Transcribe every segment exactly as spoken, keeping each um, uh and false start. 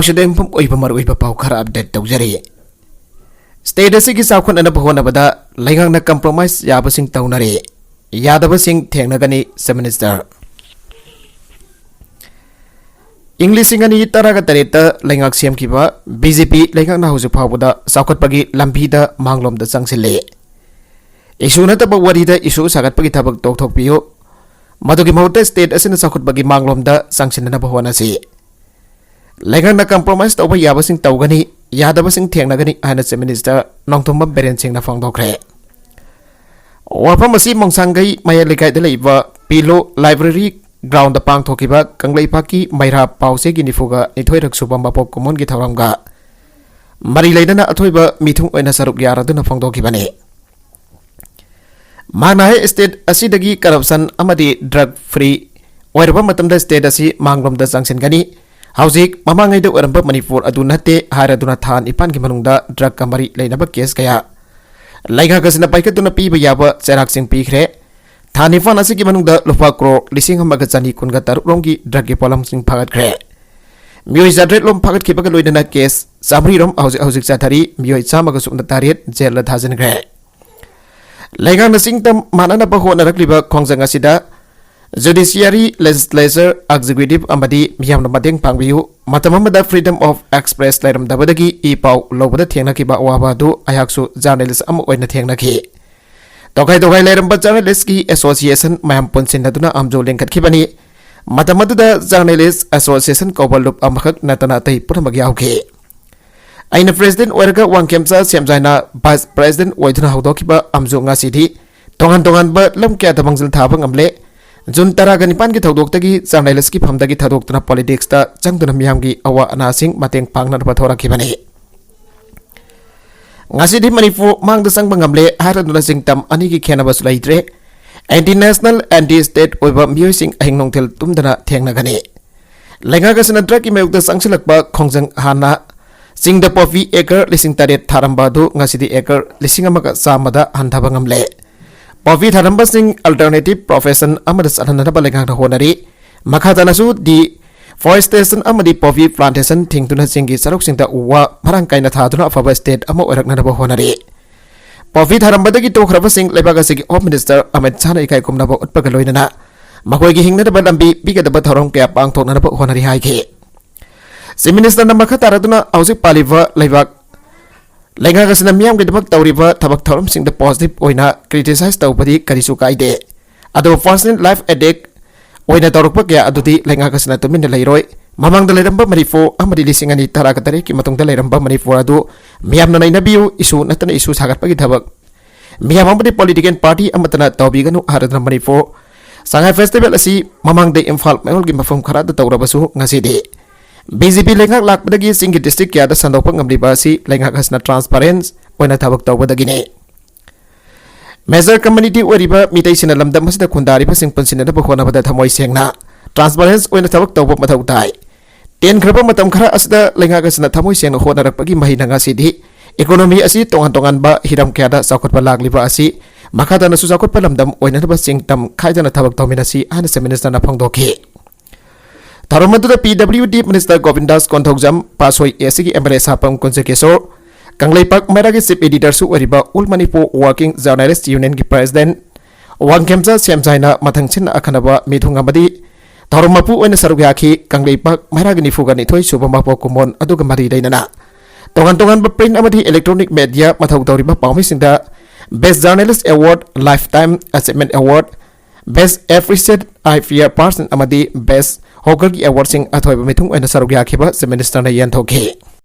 ꯁꯤꯗ ꯌꯨꯝꯐꯝ ꯑꯣꯏꯕ ꯃꯔꯨꯑꯣꯏꯕ ꯄꯥꯎ ꯈꯔ ꯑꯞꯗꯦꯠ ꯇꯧꯖꯔꯤ꯫ ꯁ꯭ꯇꯦꯠ ꯑꯁꯤꯒꯤ ꯆꯥꯎꯈꯠꯅꯅꯕ ꯍꯣꯠꯅꯕꯗ ꯂꯩꯉꯥꯛꯅ ꯀꯝꯄ꯭ꯔꯣꯃꯥꯏꯁ ꯌꯥꯕꯁꯤꯡ ꯇꯧꯅꯔꯦ, ꯌꯥꯗꯕꯁꯤꯡ ꯊꯦꯡꯅꯒꯅꯤ, ꯆꯤꯐ ꯃꯤꯅꯤꯁꯇꯔ꯫ ꯏꯪ ꯂꯤꯁꯤꯡ ꯑꯅꯤ ꯇꯔꯥꯒ ꯇꯔꯦꯠꯇ ꯂꯩꯉꯥꯛ ꯁꯦꯝꯈꯤꯕ ꯕꯤ ꯖꯦ ꯄꯤ ꯂꯩꯉꯥꯛꯅ ꯍꯧꯖꯤꯛ ꯐꯥꯎꯕꯗ ꯆꯥꯎꯈꯠꯄꯒꯤ ꯂꯝꯕꯤꯗ ꯃꯥꯡꯂꯣꯝꯗ ꯆꯪꯁꯤꯜꯂꯦ꯫ ꯏꯁꯨ ꯅꯠꯇꯕ ꯋꯥꯔꯤꯗ ꯏꯁꯨ ꯁꯥꯒꯠꯄꯒꯤ ꯊꯕꯛ ꯇꯣꯛꯊꯣꯛꯄꯤꯌꯨ꯫ ꯃꯗꯨꯒꯤ ꯃꯍꯨꯠꯇ ꯁ꯭ꯇꯦꯠ ꯑꯁꯤꯅ ꯆꯥꯎꯈꯠꯄꯒꯤ ꯃꯥꯡꯂꯣꯝꯗ ꯆꯪꯁꯤꯟꯅꯅꯕ ꯍꯣꯠꯅꯁꯤ꯫ ꯂꯩꯉꯥꯛꯅ ꯀꯝꯄ꯭ꯔꯣꯃꯥꯏꯁ ꯇꯧꯕ ꯌꯥꯕꯁꯤꯡ ꯇꯧꯒꯅꯤ, ꯌꯥꯗꯕꯁꯤꯡ ꯊꯦꯡꯅꯒꯅꯤ ꯍꯥꯏꯅ ꯆꯤꯐ ꯃꯤꯅꯤꯁꯇꯔ ꯅꯣꯡꯊꯣꯝꯕꯝ ꯕꯤꯔꯦꯟ ꯁꯤꯡꯅ ꯐꯣꯡꯗꯣꯛꯈ꯭ꯔꯦ꯫ ꯋꯥꯐꯝ ꯑꯁꯤ ꯃꯣꯡꯁꯥꯡꯒꯩ ꯃꯌꯥꯏ ꯂꯩꯀꯥꯏꯗ ꯂꯩꯕ ꯄꯤꯂꯣ ꯂꯥꯏꯕ꯭ꯔꯦꯔꯤ ꯒ꯭ꯔꯥꯎꯟꯗ ꯄꯥꯡꯊꯣꯛꯈꯤꯕ ꯀꯪꯂꯩꯄꯥꯛꯀꯤ ꯃꯩꯔꯥ ꯄꯥꯎꯆꯦꯒꯤ ꯅꯤꯐꯨꯒ ꯅꯤꯊꯣꯏꯔꯛ ꯁꯨꯕ ꯃꯄꯣꯛ ꯀꯨꯝꯑꯣꯟꯒꯤ ꯊꯧꯔꯝꯒ ꯃꯔꯤ ꯂꯩꯅꯅ ꯑꯊꯣꯏꯕ ꯃꯤꯊꯨꯡ ꯑꯣꯏꯅ ꯁꯔꯨꯛ ꯌꯥꯔꯗꯨꯅ ꯐꯣꯡꯗꯣꯛꯈꯤꯕꯅꯤ꯫ ꯃꯍꯥꯛꯅ ꯍꯥꯏ, ꯁ꯭ꯇꯦꯠ ꯑꯁꯤꯗꯒꯤ ꯀꯔꯞꯁꯟ ꯑꯃꯗꯤ ꯗ꯭ꯔꯒ ꯐ꯭ꯔꯤ ꯑꯣꯏꯔꯕ ꯃꯇꯝꯗ ꯁ꯭ꯇꯦꯠ ꯑꯁꯤ ꯃꯥꯡꯂꯣꯝꯗ ꯆꯪꯁꯤꯟꯒꯅꯤ꯫ ꯍꯧꯖꯤꯛ ꯃꯃꯥꯡꯉꯩꯗ ꯑꯣꯏꯔꯝꯕ ꯃꯅꯤꯄꯨꯔ ꯑꯗꯨ ꯅꯠꯇꯦ ꯍꯥꯏꯔꯗꯨꯅ ꯊꯥ ꯅꯤꯄꯥꯟꯒꯤ ꯃꯅꯨꯡꯗ ꯗ꯭ꯔꯒꯀ ꯃꯔꯤ ꯂꯩꯅꯕ ꯀꯦꯁ ꯀꯌꯥ ꯂꯩꯉꯥꯛ ꯑꯁꯤꯅ ꯄꯥꯏꯈꯠꯇꯨꯅ ꯄꯤꯕ ꯌꯥꯕ ꯆꯩꯔꯥꯛꯁꯤꯡ ꯄꯤꯈ꯭ꯔꯦ꯫ ꯊꯥ ꯅꯤꯄꯥꯟ ꯑꯁꯤꯒꯤ ꯃꯅꯨꯡꯗ ꯂꯨꯄꯥ ꯀ꯭ꯔꯣꯔ ꯂꯤꯁꯤꯡ ꯑꯃꯒ ꯆꯅꯤ ꯀꯨꯟꯒ ꯇꯔꯨꯛ ꯔꯣꯝꯒꯤ ꯗ꯭ꯔꯒꯀꯤ ꯄꯣꯠꯂꯝꯁꯤꯡ ꯐꯥꯒꯠꯈ꯭ꯔꯦ꯫ ꯃꯤꯑꯣꯏ ꯆꯥꯇ꯭ꯔꯦꯠ ꯂꯣꯝ ꯐꯥꯒꯠꯈꯤꯕꯒ ꯂꯣꯏꯅꯅ ꯀꯦꯁ ꯆꯥꯃꯔꯤ ꯔꯣꯝ ꯍꯧꯖꯤꯛ ꯍꯧꯖꯤꯛ ꯆꯠꯊꯔꯤ꯫ ꯃꯤꯑꯣꯏ ꯆꯥꯝꯃꯒ ꯁꯨꯞꯅ ꯇꯔꯦꯠ ꯖꯦꯜꯗ ꯊꯥꯖꯤꯟꯈ꯭ꯔꯦ꯫ ꯂꯩꯉꯥꯛꯅ ꯆꯤꯡꯇꯝ ꯃꯥꯟꯅꯅꯕ ꯍꯣꯠꯅꯔꯛꯂꯤꯕ ꯈꯣꯡꯖꯪ ꯑꯁꯤꯗ ꯖꯨꯗꯤꯁꯤꯌꯥꯔꯤ, ꯂꯦꯖꯤꯁꯂꯦꯆꯔ, ꯑꯦꯛꯖꯤꯀ꯭ꯌꯨꯇꯤꯚ ꯑꯃꯗꯤ ꯃꯤꯌꯥꯝꯅ ꯃꯇꯦꯡ ꯄꯥꯡꯕꯤꯌꯨ꯫ ꯃꯇꯝ ꯑꯃꯗ freedom of express ꯂꯩꯔꯝꯗꯕꯗꯒꯤ ꯏ ꯄꯥꯎ ꯂꯧꯕꯗ ꯊꯦꯡꯅꯈꯤꯕ ꯑꯋꯥꯕ ꯑꯗꯨ ꯑꯩꯍꯥꯛꯁꯨ ꯖꯔꯅꯦꯂꯤꯁ ꯑꯃ ꯑꯣꯏꯅ ꯊꯦꯡꯅꯈꯤ꯫ ꯇꯣꯈꯥꯏ ꯇꯣꯈꯥꯏ ꯂꯩꯔꯝꯕ ꯖꯔꯅꯦꯂꯤꯁꯀꯤ ꯑꯦꯁꯣꯁꯤꯌꯦꯁꯟ ꯃꯌꯥꯝ ꯄꯨꯟꯁꯤꯟꯅꯗꯨꯅ ꯑꯝꯖꯨ ꯂꯤꯡꯈꯠꯈꯤꯕꯅꯤ꯫ ꯃꯇꯝ ꯑꯗꯨꯗ ꯖꯔꯅꯦꯂꯤꯁ ꯑꯦꯁꯣꯁꯤꯌꯦꯁꯟ ꯀꯧꯕ ꯂꯨꯞ ꯑꯃꯈꯛ ꯅꯠꯇꯅ ꯑꯇꯩ ꯄꯨꯝꯅꯃꯛ ꯌꯥꯎꯈꯤ꯫ ꯑꯩꯅ ꯄ꯭ꯔꯦꯁꯤꯗꯦꯟꯠ ꯑꯣꯏꯔꯒ ꯋꯥꯡꯈꯦꯝꯆꯥ ꯁꯦꯝꯖꯥꯏꯅ ꯚꯥꯏꯁ ꯄ꯭ꯔꯦꯁꯤꯗꯦꯟꯠ ꯑꯣꯏꯗꯨꯅ ꯍꯧꯗꯣꯛꯈꯤꯕ ꯑꯝꯖꯨ ꯉꯁꯤꯗꯤ ꯇꯣꯉꯥꯟ ꯇꯣꯉꯥꯟꯕ ꯂꯝ ꯀꯌꯥꯗ ꯃꯥꯡꯖꯤꯜ ꯊꯥꯕ ꯉꯝꯂꯦ꯫ ꯖꯨꯟ ꯇꯔꯥꯒ ꯅꯤꯄꯥꯟꯒꯤ ꯊꯧꯗꯣꯛꯇꯒꯤ ꯖꯔꯅꯦꯂꯤꯁꯀꯤ ꯐꯝꯗꯒꯤ ꯊꯥꯗꯣꯛꯇꯨꯅ ꯄꯣꯂꯤꯇꯤꯛꯁꯇ ꯆꯪꯗꯨꯅ ꯃꯤꯌꯥꯝꯒꯤ ꯑꯋꯥ ꯑꯅꯥꯁꯤꯡ ꯃꯇꯦꯡ ꯄꯥꯡꯅꯅꯕ ꯊꯣꯔꯛꯈꯤꯕꯅꯤ꯫ ꯉꯁꯤꯗꯤ ꯃꯅꯤꯄꯨꯔ ꯃꯥꯡꯗ ꯆꯪꯕ ꯉꯝꯂꯦ ꯍꯥꯏꯔꯗꯨꯅ ꯆꯤꯡꯇꯝ ꯑꯅꯤꯒꯤ ꯈꯦꯟꯅꯕꯁꯨ ꯂꯩꯇ꯭ꯔꯦ꯫ ꯑꯦꯟꯇꯤ ꯅꯦꯁꯅꯦꯜ, ꯑꯦꯟꯇꯤ ꯁ꯭ꯇꯦꯠ ꯑꯣꯏꯕ ꯃꯤꯑꯣꯏꯁꯤꯡ ꯑꯍꯤꯡ ꯅꯨꯡꯊꯤꯜ ꯇꯨꯝꯗꯅ ꯊꯦꯡꯅꯒꯅꯤ꯫ ꯂꯩꯉꯥꯛ ꯑꯁꯤꯅ ꯗ꯭ꯔꯒꯀꯤ ꯃꯥꯌꯣꯛꯇ ꯆꯪꯁꯤꯜꯂꯛꯄ ꯈꯣꯡꯖꯪ ꯍꯥꯟꯅ ꯆꯤꯡꯗ ꯄꯣꯄꯤ ꯑꯦꯀꯔ ꯂꯤꯁꯤꯡ ꯇꯔꯦꯠ ꯊꯥꯔꯝꯕ ꯑꯗꯨ ꯉꯁꯤꯗꯤ ꯑꯦꯀꯔ ꯂꯤꯁꯤꯡ ꯑꯃꯒ ꯆꯥꯝꯃꯗ ꯍꯟꯊꯕ ꯉꯝꯂꯦ꯫ ꯄꯣꯄꯤ ꯊꯥꯔꯝꯕꯁꯤꯡ ꯑꯜꯇꯔꯅꯦꯇꯤꯚ ꯄ꯭ꯔꯣꯐꯦꯁꯟ ꯑꯃꯗ ꯆꯠꯍꯟꯅꯅꯕ ꯂꯩꯉꯥꯛꯅ ꯍꯣꯠꯅꯔꯤ꯫ ꯃꯈꯥ ꯇꯥꯅꯁꯨ ꯗꯤ Forestation ꯑꯃꯗꯤ poppy plantation ꯊꯤꯡꯗꯨꯅ ꯆꯤꯡꯒꯤ ꯁꯔꯨꯛꯁꯤꯡꯗ ꯎ ꯋꯥ ꯃꯔꯥꯡ ꯀꯥꯏꯅ ꯊꯥꯗꯨꯅ ꯑꯐꯕ state ꯑꯃ ꯑꯣꯏꯔꯛꯅꯕ ꯍꯣꯠꯅꯔꯤ꯫ Poppy ꯊꯥꯔꯝꯕꯗꯒꯤ ꯇꯣꯛꯈ꯭ꯔꯕꯁꯤꯡ ꯂꯩꯕꯥꯛ ꯑꯁꯤꯒꯤ Home Minister ꯑꯃꯤꯠ ꯁꯥꯍꯅ ꯏꯀꯥꯏ ꯈꯨꯝꯅꯕ ꯎꯠꯄꯒ ꯂꯣꯏꯅꯅ ꯃꯈꯣꯏꯒꯤ ꯍꯤꯡꯅꯅꯕ ꯂꯝꯕꯤ ꯄꯤꯒꯗꯕ ꯊꯧꯔꯝ ꯀꯌꯥ ꯄꯥꯡꯊꯣꯛꯅꯅꯕ ꯍꯣꯠꯅꯔꯤ ꯍꯥꯏꯈꯤ꯫ Chief Ministerꯅ ꯃꯈꯥ ꯇꯥꯔꯗꯨꯅ ꯍꯧꯖꯤꯛ ꯄꯥꯜꯂꯤꯕ ꯂꯩꯕꯥꯛ ꯂꯩꯉꯥꯛ ꯑꯁꯤꯅ ꯃꯤꯌꯥꯝꯒꯤꯗꯃꯛ ꯇꯧꯔꯤꯕ ꯊꯕꯛ ꯊꯧꯔꯝꯁꯤꯡꯗ positive ꯑꯣꯏꯅ criticize ꯇꯧꯕꯗꯤ ꯀꯔꯤꯁꯨ ꯀꯥꯏꯗꯦ꯫ ꯑꯗꯨꯕꯨ personal life attack ꯑꯣꯏꯅ ꯇꯧꯔꯛꯄ ꯀꯌꯥ ꯑꯗꯨꯗꯤ ꯂꯩꯉꯥꯛ ꯑꯁꯤꯅ ꯇꯨꯃꯤꯟꯅ ꯂꯩꯔꯣꯏ꯫ ꯃꯃꯥꯡꯗ ꯂꯩꯔꯝꯕ ꯃꯅꯤꯄꯨꯔ ꯑꯃꯗꯤ ꯂꯤꯁꯤꯡ ꯑꯅꯤ ꯇꯔꯥ ꯇꯔꯦꯠꯀꯤ ꯃꯇꯨꯡꯗ ꯂꯩꯔꯝꯕ ꯃꯅꯤꯄꯨꯔ ꯑꯗꯨ ꯃꯤꯌꯥꯝꯅ ꯅꯩꯅꯕꯤꯌꯨ, issue ꯅꯠꯇꯅ issue ꯁꯥꯒꯠꯄꯒꯤ ꯊꯕꯛ ꯃꯤꯌꯥꯝ ꯑꯃꯗꯤ political party ꯑꯃꯠꯇꯅ ꯇꯧꯕꯤꯒꯅꯨ ꯍꯥꯏꯔꯗꯨꯅ ꯃꯅꯤꯄꯨꯔ ꯁꯉꯥꯏ festival ꯑꯁꯤ ꯃꯃꯥꯡꯗ ꯏꯝꯐꯥꯜ ꯃꯌꯣꯜꯒꯤ ꯃꯐꯝ ꯈꯔꯗ ꯇꯧꯔꯕꯁꯨ ꯉꯁꯤꯗꯤ BJP ꯂꯩꯉꯥꯛ ꯂꯥꯛꯄꯗꯒꯤ ꯆꯤꯡꯒꯤ district ꯀꯌꯥꯗ ꯁꯟꯗꯣꯛꯄ ꯉꯝꯂꯤꯕ ꯑꯁꯤ ꯂꯩꯉꯥꯛ ꯑꯁꯤꯅ transparent ꯑꯣꯏꯅ ꯊꯕꯛ ꯇꯧꯕꯗꯒꯤꯅꯤ꯫ Major community ꯑꯣꯏꯔꯤꯕ ꯃꯤꯇꯩꯁꯤꯡꯅ ꯂꯝꯗꯝ ꯑꯁꯤꯗ ꯈꯨꯟꯗꯥꯔꯤꯕꯁꯤꯡ ꯄꯨꯟꯁꯤꯟꯅꯅꯕ ꯍꯣꯠꯅꯕꯗ ꯊꯃꯣꯏ ꯁꯦꯡꯅ transparent ꯑꯣꯏꯅ ꯊꯕꯛ ꯇꯧꯕ ꯃꯊꯧ ꯇꯥꯏ꯫ ꯇꯦꯟꯈ꯭ꯔꯕ ꯃꯇꯝ ꯈꯔ ꯑꯁꯤꯗ ꯂꯩꯉꯥꯛ ꯑꯁꯤꯅ ꯊꯃꯣꯏ ꯁꯦꯡꯅ ꯍꯣꯠꯅꯔꯛꯄꯒꯤ ꯃꯍꯩꯅ ꯉꯁꯤꯗꯤ economy ꯑꯁꯤ ꯇꯣꯉꯥꯟ ꯇꯣꯉꯥꯟꯕ ꯍꯤꯔꯝ ꯀꯌꯥꯗ ꯆꯥꯎꯈꯠꯄ ꯂꯥꯛꯂꯤꯕ ꯑꯁꯤ ꯃꯈꯥ ꯇꯥꯅꯁꯨ ꯆꯥꯎꯈꯠꯄ ꯂꯝꯗꯝ ꯑꯣꯏꯅꯅꯕ ꯆꯤꯡ ꯇꯝ ꯈꯥꯏꯗꯅ ꯊꯕꯛ ꯇꯧꯃꯤꯟꯅꯁꯤ ꯍꯥꯏꯅ Chief Ministerꯅ ꯐꯣꯡꯗꯣꯛꯈꯤ꯫ ꯊꯧꯔꯝ ꯑꯗꯨꯗ PWD Minister ꯒꯣꯕꯤꯟꯗꯥꯁ ꯀꯣꯟꯊꯧꯖꯝ, ꯄꯥꯠꯁꯣꯏ East ꯒꯤ MLA ꯁꯥꯄꯝ ꯀꯨꯟꯖꯀꯤꯁꯣꯔ, ꯀꯪꯂꯩꯄꯥꯛ ꯃꯩꯔꯥꯒꯤ Chief Editorꯁꯨ ꯑꯣꯏꯔꯤꯕ All Manipur Working Journalist Unionꯒꯤ President Wangkhemcha ꯁꯦꯝꯖꯥꯏꯅ ꯃꯊꯪꯁꯤꯟꯅ ꯑꯈꯟꯅꯕ ꯃꯤꯊꯨꯡ ꯑꯃꯗꯤ ꯊꯧꯔꯝ ꯃꯄꯨ ꯑꯣꯏꯅ ꯁꯔꯨꯛ ꯌꯥꯈꯤ꯫ ꯀꯪꯂꯩꯄꯥꯛ ꯃꯩꯔꯥꯒꯤ ꯅꯤꯐꯨꯒ ꯅꯤꯊꯣꯏ ꯁꯨꯕ ꯃꯄꯣꯛ ꯀꯨꯝꯑꯣꯟ ꯑꯗꯨꯒ ꯃꯔꯤ ꯂꯩꯅꯅ ꯇꯣꯉꯥꯟ ꯇꯣꯉꯥꯟꯕ print ꯑꯃꯗꯤ electronic media ꯃꯊꯧ ꯇꯧꯔꯤꯕ ꯄꯥꯎꯃꯤꯁꯤꯡꯗ Best Journalist Award, Lifetime Achievement Award, Best Appreciate Eye Fair Person ꯑꯃꯗꯤ Best Hawkerꯒꯤ awardꯁꯤꯡ ꯑꯊꯣꯏꯕ ꯃꯤꯊꯨꯡ ꯑꯣꯏꯅ ꯁꯔꯨꯛ ꯌꯥꯈꯤꯕ Chief Ministerꯅ ꯌꯦꯟꯊꯣꯛꯈꯤ꯫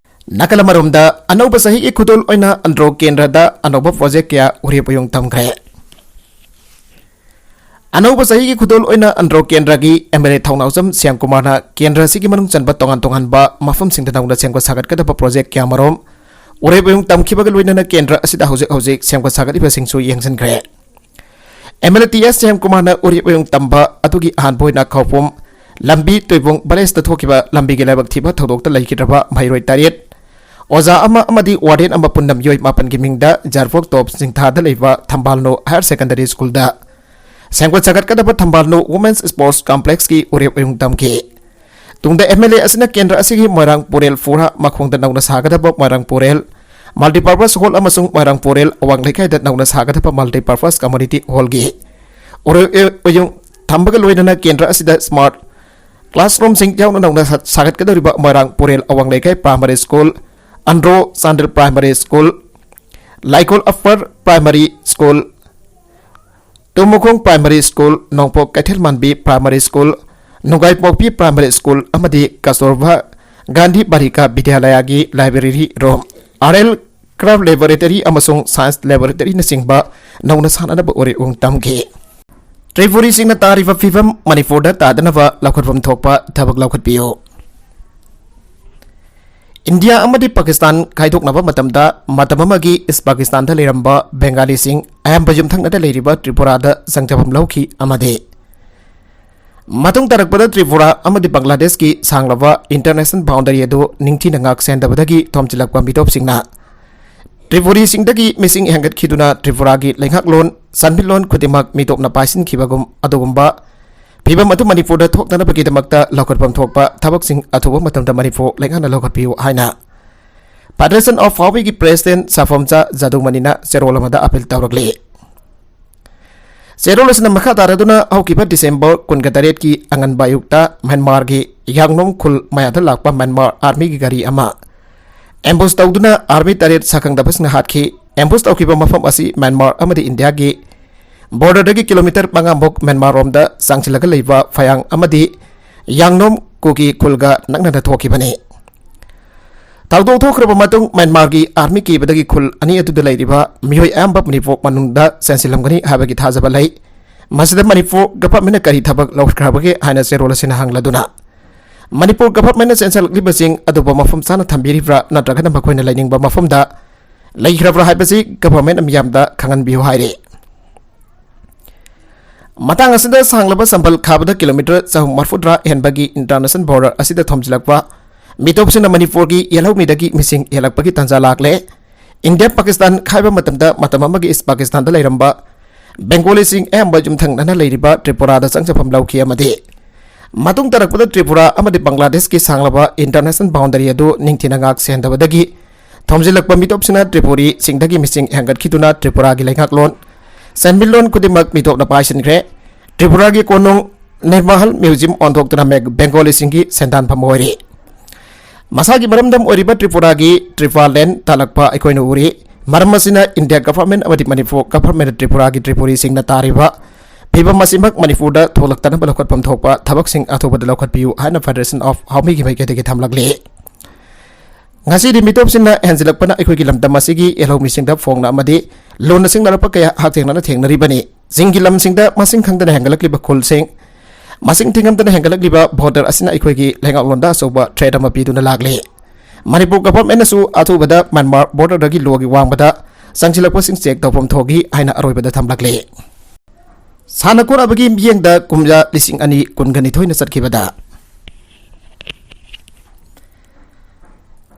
ꯅꯥꯀꯜ ꯑꯃꯔꯣꯝꯗ, ꯑꯅꯧꯕ ꯆꯍꯤꯒꯤ ꯈꯨꯗꯣꯜ ꯑꯣꯏꯅ ꯑꯟꯗ꯭ꯔꯣ ꯀꯦꯟꯗ꯭ꯔꯗ ꯑꯅꯧꯕ project ꯀꯌꯥ ꯎꯔꯦꯞ ꯎꯌꯨꯡ ꯊꯝꯈ꯭ꯔꯦ꯫ ꯑꯅꯧꯕ ꯆꯍꯤꯒꯤ ꯈꯨꯗꯣꯜ ꯑꯣꯏꯅ ꯑꯟꯗ꯭ꯔꯣ ꯀꯦꯟꯗ꯭ꯔꯒꯤ MLA ꯊꯧꯅꯥꯎꯖꯝ ꯁ꯭ꯌꯥꯝꯀꯨꯃꯥꯔꯅ ꯀꯦꯟꯗ꯭ꯔ ꯑꯁꯤꯒꯤ ꯃꯅꯨꯡ ꯆꯟꯕ ꯇꯣꯉꯥꯟ ꯇꯣꯉꯥꯟꯕ ꯃꯐꯝꯁꯤꯡꯗ ꯅꯧꯅ ꯁꯦꯝꯒꯠ ꯁꯥꯒꯠꯀꯗꯕ project ꯀꯌꯥꯃꯔꯨꯝ ꯎꯔꯦꯞ ꯎꯌꯨꯡ ꯇꯝꯈꯤꯕꯒ ꯂꯣꯏꯅꯅ ꯀꯦꯟꯗ꯭ꯔ ꯑꯁꯤꯗ ꯍꯧꯖꯤꯛ ꯍꯧꯖꯤꯛ ꯁꯦꯝꯒꯠ ꯁꯥꯒꯠꯂꯤꯕꯁꯤꯡꯁꯨ ꯌꯦꯡꯁꯤꯟꯈ꯭ꯔꯦ꯫ MLA ꯇꯤ ꯑꯦꯁ ꯁ꯭ꯌꯥꯝꯀꯨꯃꯥꯔꯅ ꯎꯔꯦꯞ ꯎꯌꯨꯡ ꯇꯝꯕ ꯑꯗꯨꯒꯤ ꯑꯍꯥꯟꯕ ꯑꯣꯏꯅ ꯈꯧꯄꯨꯝ ꯂꯝꯕꯤ ꯇꯣꯏꯕꯨꯡ barrageꯇ ꯊꯣꯛꯈꯤꯕ ꯂꯝꯕꯤꯒꯤ ꯂꯥꯏꯕꯛ ꯊꯤꯕ ꯊꯧꯗꯣꯛꯇ ꯂꯩꯈꯤꯗ꯭ꯔꯕ ꯃꯍꯩꯔꯣꯏ ꯇꯔꯦꯠ, ꯑꯣꯖꯥ ꯑꯃ ꯑꯃꯗꯤ warden ꯑꯃ ꯄꯨꯟꯅ ꯃꯤꯑꯣꯏ ꯃꯥꯄꯟꯒꯤ ꯃꯤꯡꯗ ꯖꯥꯔꯐꯣꯛ ꯇꯣꯞ ꯆꯤꯡꯊꯥꯗ ꯂꯩꯕ ꯊꯝꯕꯥꯜꯅꯨ Higher Secondary Schoolꯗ ꯁꯦꯝꯒꯠ ꯁꯥꯒꯠꯀꯗꯕ ꯊꯝꯕꯥꯜꯅꯨ Women's Sports Complexꯀꯤ ꯎꯔꯦꯞ ꯎꯌꯨꯡ ꯇꯝꯈꯤ꯫ ꯇꯨꯡꯗ ꯑꯦꯝ ꯑꯦꯜ ꯑꯦ ꯑꯁꯤꯅ ꯀꯦꯟꯗ꯭ꯔ ꯑꯁꯤꯒꯤ ꯃꯣꯏꯔꯥꯡ ꯄꯨꯔꯦꯜ ꯐꯣꯔꯥ ꯃꯈꯣꯡꯗ ꯅꯧꯅ ꯁꯥꯒꯗꯕ ꯃꯣꯏꯔꯥꯡ ꯄꯨꯔꯦꯜ ꯃꯜꯇꯤꯄꯔꯄꯁ ꯍꯣꯜ ꯑꯃꯁꯨꯡ ꯃꯣꯏꯔꯥꯡ ꯄꯨꯔꯦꯜ ꯑꯋꯥꯡ ꯂꯩꯀꯥꯏꯗ ꯅꯧꯅ ꯁꯥꯒꯗꯕ ꯃꯜꯇꯤꯄꯔꯄꯁ ꯀꯝꯃꯨꯅꯤꯇꯤ ꯍꯣꯜꯒꯤ ꯎꯔꯣꯏ-, ꯎꯌꯨꯡ ꯊꯝꯕꯒ ꯂꯣꯏꯅꯅ ꯀꯦꯟꯗ꯭ꯔ ꯑꯁꯤꯗ ꯁ꯭ꯃꯥꯔꯠ ꯀ꯭ꯂꯥꯁꯔꯨꯝꯁꯤꯡ ꯌꯥꯎꯅ ꯅꯧꯅ ꯁꯥ-, ꯁꯥꯒꯠꯀꯗꯧꯔꯤꯕ ꯃꯣꯏꯔꯥꯡ ꯄꯨꯔꯦꯜ ꯑꯋꯥꯡ ꯂꯩꯀꯥꯏ primary school, Andro Chandel primary school, Laikol upper primary school, Tumukhong primary school, Nongpok Keithel Manbi primary school, Nungaipokpi primary school ꯑꯃꯗꯤ ꯀꯁꯇꯨꯔꯕꯥ ꯒꯥꯟꯙꯤ ꯕꯥꯂꯤꯀꯥ ꯕꯤꯗ꯭ꯌꯥꯂꯌꯥꯒꯤ library room, R L craft laboratory ꯑꯃꯁꯨꯡ ꯁꯥꯏꯟꯁ ꯂꯦꯕꯣꯔꯦꯇꯔꯤꯅꯆꯤꯡꯕ ꯅꯧꯅ ꯁꯥꯅꯅꯕ ꯎꯔꯦ ꯎꯡ ꯇꯝꯈꯤ꯫ ꯇ꯭ꯔꯤꯄꯨꯔꯤꯁꯤꯡꯅ ꯇꯥꯔꯤꯕ ꯐꯤꯚꯝ ꯃꯅꯤꯄꯨꯔꯗ ꯇꯥꯗꯅꯕ ꯂꯧꯈꯠꯐꯝ ꯊꯣꯛꯄ ꯊꯕꯛ ꯂꯧꯈꯠꯄꯤꯌꯨ꯫ ꯏꯟꯗꯤꯌꯥ ꯑꯃꯗꯤ ꯄꯥꯀꯤꯁꯇꯥꯟ ꯈꯥꯏꯗꯣꯛꯅꯕ ꯃꯇꯝꯗ ꯃꯇꯝ ꯑꯃꯒꯤ ꯏꯁ ꯄꯥꯀꯤꯁꯇꯥꯟꯗ ꯂꯩꯔꯝꯕ ꯕꯦꯡꯒꯥꯂꯤꯁꯤꯡ ꯑꯌꯥꯝꯕ ꯌꯨꯝꯊꯪꯅꯗ ꯂꯩꯔꯤꯕ ꯇ꯭ꯔꯤꯄꯨꯔꯥꯗ ꯆꯪꯖꯐꯝ ꯂꯧꯈꯤ ꯑꯃꯗꯤ ꯃꯇꯨꯡ ꯇꯥꯔꯛꯄꯗ ꯇ꯭ꯔꯤꯄꯨꯔꯥ ꯑꯃꯗꯤ ꯕꯪꯒ꯭ꯂꯥꯗꯦꯁꯀꯤ ꯁꯥꯡꯂꯕ ꯏꯟꯇꯔꯅꯦꯁꯅꯦꯜ ꯕꯥꯎꯟꯗꯔꯤ ꯑꯗꯨ ꯅꯤꯡꯊꯤꯅ ꯉꯥꯛ ꯁꯦꯟꯗꯕꯗꯒꯤ ꯊꯣꯝꯖꯤꯜꯂꯛꯄ ꯃꯤꯇꯣꯞꯁꯤꯡꯅ ꯇ꯭ꯔꯤꯄꯨꯔꯤꯁꯤꯡꯗꯒꯤ ꯃꯤꯁꯤꯡ ꯍꯦꯟꯒꯠꯈꯤꯗꯨꯅ ꯇ꯭ꯔꯤꯄꯨꯔꯥꯒꯤ ꯂꯩꯉꯥꯛꯂꯣꯟ, ꯁꯟꯃꯤꯠꯂꯣꯟ ꯈꯨꯗꯤꯡꯃꯛ ꯃꯤꯇꯣꯞꯅ ꯄꯥꯏꯁꯤꯟꯈꯤꯕꯒꯨꯝ ꯑꯗꯨꯒꯨꯝꯕ ꯐꯤꯚꯝ ꯑꯗꯨ ꯃꯅꯤꯄꯨꯔꯗ ꯊꯣꯛꯇꯅꯕꯒꯤꯗꯃꯛꯇ ꯂꯧꯈꯠꯐꯝ ꯊꯣꯛꯄ ꯊꯕꯛꯁꯤꯡ ꯑꯊꯨꯕ ꯃꯇꯝꯗ ꯃꯅꯤꯄꯨꯔ ꯂꯩꯉꯥꯛꯅ ꯂꯧꯈꯠꯄꯤꯌꯨ ꯍꯥꯏꯅ Federation of Paoiꯒꯤ President ꯁꯥꯐꯣꯝꯆꯥ ꯖꯥꯗꯨꯃꯅꯤꯅ ꯆꯦꯔꯣꯜ ꯑꯃꯗ ꯑꯥꯄꯤꯜ ꯇꯧꯔꯛꯂꯤ꯫ ꯆꯦꯔꯣꯜ ꯑꯁꯤꯅ ꯃꯈꯥ ꯇꯥꯔꯗꯨꯅ ꯍꯧꯈꯤꯕ ꯗꯤꯁꯦꯝꯕꯔ ꯀꯨꯟꯒ ꯇꯔꯦꯠꯀꯤ ꯑꯉꯟꯕ ꯑꯌꯨꯛꯇ ꯃ꯭ꯌꯥꯟꯃꯥꯔꯒꯤ ꯌꯥꯡꯅꯣꯝ ꯈꯨꯜ ꯃꯌꯥꯗ ꯂꯥꯛꯄ ꯃ꯭ꯌꯥꯟꯃꯥꯔ ꯑꯥꯔꯃꯤꯒꯤ ꯒꯥꯔꯤ ꯑꯃ ꯑꯦꯝꯕꯨꯁ ꯇꯧꯗꯨꯅ ꯑꯥꯔꯃꯤ ꯇꯔꯦꯠ ꯁꯛꯈꯪꯗꯕꯁꯤꯡꯅ ꯍꯥꯠꯈꯤ꯫ ꯑꯦꯝꯕꯨꯁ ꯇꯧꯈꯤꯕ ꯃꯐꯝ ꯑꯁꯤ ꯃ꯭ꯌꯥꯟꯃꯥꯔ ꯑꯃꯗꯤ ꯏꯟꯗꯤꯌꯥꯒꯤ ꯕꯣꯔꯗꯔꯗꯒꯤ ꯀꯤꯂꯣꯃꯤꯇꯔ ꯃꯉꯥꯃꯨꯛ ꯃ꯭ꯌꯥꯟꯃꯥꯔ ꯔꯣꯝꯗ ꯆꯪꯁꯤꯜꯂꯒ ꯂꯩꯕ ꯐꯌꯥꯡ ꯑꯃꯗꯤ ꯌꯥꯡꯅꯣꯝ ꯀꯨꯀꯤ ꯈꯨꯜꯒ ꯅꯛꯅꯅ ꯊꯣꯛꯈꯤꯕꯅꯤ꯫ ꯊꯧꯗꯣꯛ ꯊꯣꯛꯈ꯭ꯔꯕ ꯃꯇꯨꯡ ꯃ꯭ꯌꯥꯟꯃꯥꯔꯒꯤ ꯑꯥꯔꯃꯤ ꯀꯤꯕꯗꯒꯤ ꯈꯨꯜ ꯑꯅꯤ ꯑꯗꯨꯗ ꯂꯩꯔꯤꯕ ꯃꯤꯑꯣꯏ ꯑꯌꯥꯝꯕ ꯃꯅꯤꯄꯨꯔ ꯃꯅꯨꯡꯗ ꯆꯦꯟꯁꯤꯜꯂꯝꯒꯅꯤ ꯍꯥꯏꯕꯒꯤ ꯊꯥꯖꯕ ꯂꯩ꯫ ꯃꯁꯤꯗ ꯃꯅꯤꯄꯨꯔ ꯒꯚꯔꯟꯃꯦꯟꯠꯅ ꯀꯔꯤ ꯊꯕꯛ ꯂꯧꯈ꯭ꯔꯕꯒꯦ ꯍꯥꯏꯅ ꯆꯦꯔꯣꯜ ꯑꯁꯤꯅ ꯍꯪꯂꯗꯨꯅ, ꯃꯅꯤꯄꯨꯔ ꯒꯚꯔꯟꯃꯦꯟꯠꯅ ꯆꯦꯟꯁꯤꯜꯂꯛꯂꯤꯕꯁꯤꯡ ꯑꯗꯨꯕꯨ ꯃꯐꯝ ꯆꯥꯅ ꯊꯝꯕꯤꯔꯤꯕ꯭ꯔꯥ ꯅꯠꯇ꯭ꯔꯒꯅ ꯃꯈꯣꯏꯅ ꯂꯩꯅꯤꯡꯕ ꯃꯐꯝꯗ ꯂꯩꯈ꯭ꯔꯕ꯭ꯔꯥ ꯍꯥꯏꯕꯁꯤ ꯒꯚꯔꯟꯃꯦꯟꯠ ꯃꯤꯌꯥꯝꯗ ꯈꯪꯍꯟꯕꯤꯌꯨ ꯍꯥꯏꯔꯤ꯫ ꯃꯇꯥꯡ ꯑꯁꯤꯗ ꯁꯥꯡꯂꯕ ꯁꯝꯕꯜ ꯈꯥꯕꯗ ꯀꯤꯂꯣꯃꯤꯇꯔ ꯆꯍꯨꯝ ꯃꯔꯐꯨꯇꯔꯥ ꯍꯦꯟꯕꯒꯤ ꯏꯟꯇꯔꯅꯦꯁꯅꯦꯜ ꯕꯣꯔꯗꯔ ꯑꯁꯤꯗ ꯊꯣꯝꯖꯤꯜꯂꯛꯄ ꯃꯤꯇꯣꯞꯁꯤꯡꯅ ꯃꯅꯤꯄꯨꯔꯒꯤ ꯌꯦꯜꯍꯧꯃꯤꯗꯒꯤ ꯃꯤꯁꯤꯡ ꯍꯦꯜꯂꯛꯄꯒꯤ ꯇꯥꯟꯖꯥ ꯂꯥꯛꯂꯦ꯫ ꯏꯟꯗꯤꯌꯥ ꯄꯥꯀꯤꯁꯇꯥꯟ ꯈꯥꯏꯕ ꯃꯇꯝꯗ ꯃꯇꯝ ꯑꯃꯒꯤ ꯏꯁ ꯄꯥꯀꯤꯁꯇꯥꯟꯗ ꯂꯩꯔꯝꯕ ꯕꯦꯡꯒꯣꯂꯤꯁꯤꯡ ꯑꯌꯥꯝꯕ ꯌꯨꯝꯊꯪꯅꯅ ꯂꯩꯔꯤꯕ ꯇ꯭ꯔꯤꯄꯨꯔꯥꯗ ꯆꯪꯖꯐꯝ ꯂꯧꯈꯤ ꯑꯃꯗꯤ ꯃꯇꯨꯡ ꯇꯥꯔꯛꯄꯗ ꯇ꯭ꯔꯤꯄꯨꯔꯥ ꯑꯃꯗꯤ ꯕꯪꯒ꯭ꯂꯥꯗꯦꯁꯀꯤ ꯁꯥꯡꯂꯕ international boundary ꯑꯗꯨ ꯅꯤꯡꯊꯤꯅ ꯉꯥꯛ ꯁꯦꯟꯗꯕꯗꯒꯤ ꯊꯣꯝꯖꯤꯜꯂꯛꯄ ꯃꯤꯇꯣꯞꯁꯤꯅ ꯇ꯭ꯔꯤꯄꯨꯔꯤꯁꯤꯡꯗꯒꯤ ꯃꯤꯁꯤꯡ ꯍꯦꯟꯒꯠꯈꯤꯗꯨꯅ ꯇ꯭ꯔꯤꯄꯨꯔꯥꯒꯤ ꯂꯩꯉꯥꯛꯂꯣꯟ, ꯁꯦꯟꯃꯤꯠꯂꯣꯟ ꯈꯨꯗꯤꯡꯃꯛ ꯃꯤꯇꯣꯞꯅ ꯄꯥꯏꯁꯤꯟꯈ꯭ꯔꯦ꯫ ꯇ꯭ꯔꯤꯄꯨꯔꯥꯒꯤ ꯀꯣꯅꯨꯡ ꯅꯤꯔꯃꯍꯜ museum ꯑꯣꯟꯊꯣꯛꯇꯨꯅ ꯃꯦ-, ꯕꯦꯡꯒꯣꯂꯤꯁꯤꯡꯒꯤ ꯁꯦꯟꯗꯥꯟꯐꯝ ꯑꯣꯏꯔꯤ꯫ ꯃꯁꯥꯒꯤ ꯃꯔꯝꯗꯝ ꯑꯣꯏꯔꯤꯕ ꯇ꯭ꯔꯤꯄꯨꯔꯥꯒꯤ ꯇ꯭ꯔꯤꯄꯥꯂꯦꯟ ꯇꯥꯜꯂꯛꯄ ꯑꯩꯈꯣꯏꯅ ꯎꯔꯤ꯫ ꯃꯔꯝ ꯑꯁꯤꯅ ꯏꯟꯗꯤꯌꯥ ꯒꯚꯔꯟꯃꯦꯟꯠ ꯑꯃꯗꯤ ꯃꯅꯤꯄꯨꯔ ꯒꯚꯔꯟꯃꯦꯟꯠꯅ ꯇ꯭ꯔꯤꯄꯨꯔꯥꯒꯤ ꯇ꯭ꯔꯤꯄꯨꯔꯤꯁꯤꯡꯅ ꯇꯥꯔꯤꯕ ꯐꯤꯕꯝ ꯑꯁꯤꯃꯛ ꯃꯅꯤꯄꯨꯔꯗ ꯊꯣꯛꯂꯛꯇꯅꯕ ꯂꯧꯈꯠꯐꯝ ꯊꯣꯛꯄ ꯊꯕꯛꯁꯤꯡ ꯑꯊꯨꯕꯗ ꯂꯧꯈꯠꯄꯤꯌꯨ ꯍꯥꯏꯅ Federation of ꯍꯥꯎꯃꯤꯒꯤ ꯃꯥꯏꯀꯩꯗꯒꯤ ꯊꯝꯂꯛꯂꯤ꯫ ꯉꯁꯤꯗꯤ ꯃꯤꯇꯣꯞꯁꯤꯡꯅ ꯍꯦꯟꯖꯤꯜꯂꯛꯄꯅ ꯑꯩꯈꯣꯏꯒꯤ ꯂꯝꯗꯝ ꯑꯁꯤꯒꯤ ꯌꯦꯜꯍꯧꯃꯤꯁꯤꯡꯗ ꯐꯣꯡꯅ ꯑꯃꯗꯤ ꯂꯨꯅ ꯆꯤꯡꯅꯔꯛꯄ ꯀꯌꯥ ꯍꯛꯊꯦꯡꯅꯅ ꯊꯦꯡꯅꯔꯤꯕꯅꯤ꯫ ꯆꯤꯡꯒꯤ ꯂꯝꯁꯤꯡꯗ ꯃꯁꯤꯡ ꯈꯪꯗꯅ ꯍꯦꯟꯒꯠꯂꯛꯂꯤꯕ ꯈꯨꯜꯁꯤꯡ, ꯃꯁꯤꯡ ꯊꯤꯉꯝꯗꯅ ꯍꯦꯟꯒꯠꯂꯛꯂꯤꯕ voter ꯑꯁꯤꯅ ꯑꯩꯈꯣꯏꯒꯤ ꯂꯩꯉꯥꯛꯂꯣꯟꯗ ꯑꯆꯧꯕ threat ꯑꯃ ꯄꯤꯗꯨꯅ ꯂꯥꯛꯂꯤ꯫ ꯃꯅꯤꯄꯨꯔ ꯒꯚꯔꯟꯃꯦꯟꯠꯅꯁꯨ ꯑꯊꯨꯕꯗ ꯃ꯭ꯌꯥꯟꯃꯥꯔ borderꯗꯒꯤ ꯂꯣꯒꯤ ꯋꯥꯡꯃꯗ ꯆꯪꯁꯤꯜꯂꯛꯄꯁꯤꯡ check ꯇꯧꯐꯝ ꯊꯣꯛꯏ ꯍꯥꯏꯅ ꯑꯔꯣꯏꯕꯗ ꯊꯝꯂꯛꯂꯤ꯫ ꯁꯥꯟꯅ ꯈꯣꯠꯅꯕꯒꯤ ꯃꯤꯠꯌꯦꯡꯗ ꯀꯨꯝꯖꯥ ꯂꯤꯁꯤꯡ ꯑꯅꯤ ꯀꯨꯟꯒ ꯅꯤꯊꯣꯏꯅ ꯆꯠꯈꯤꯕꯗ,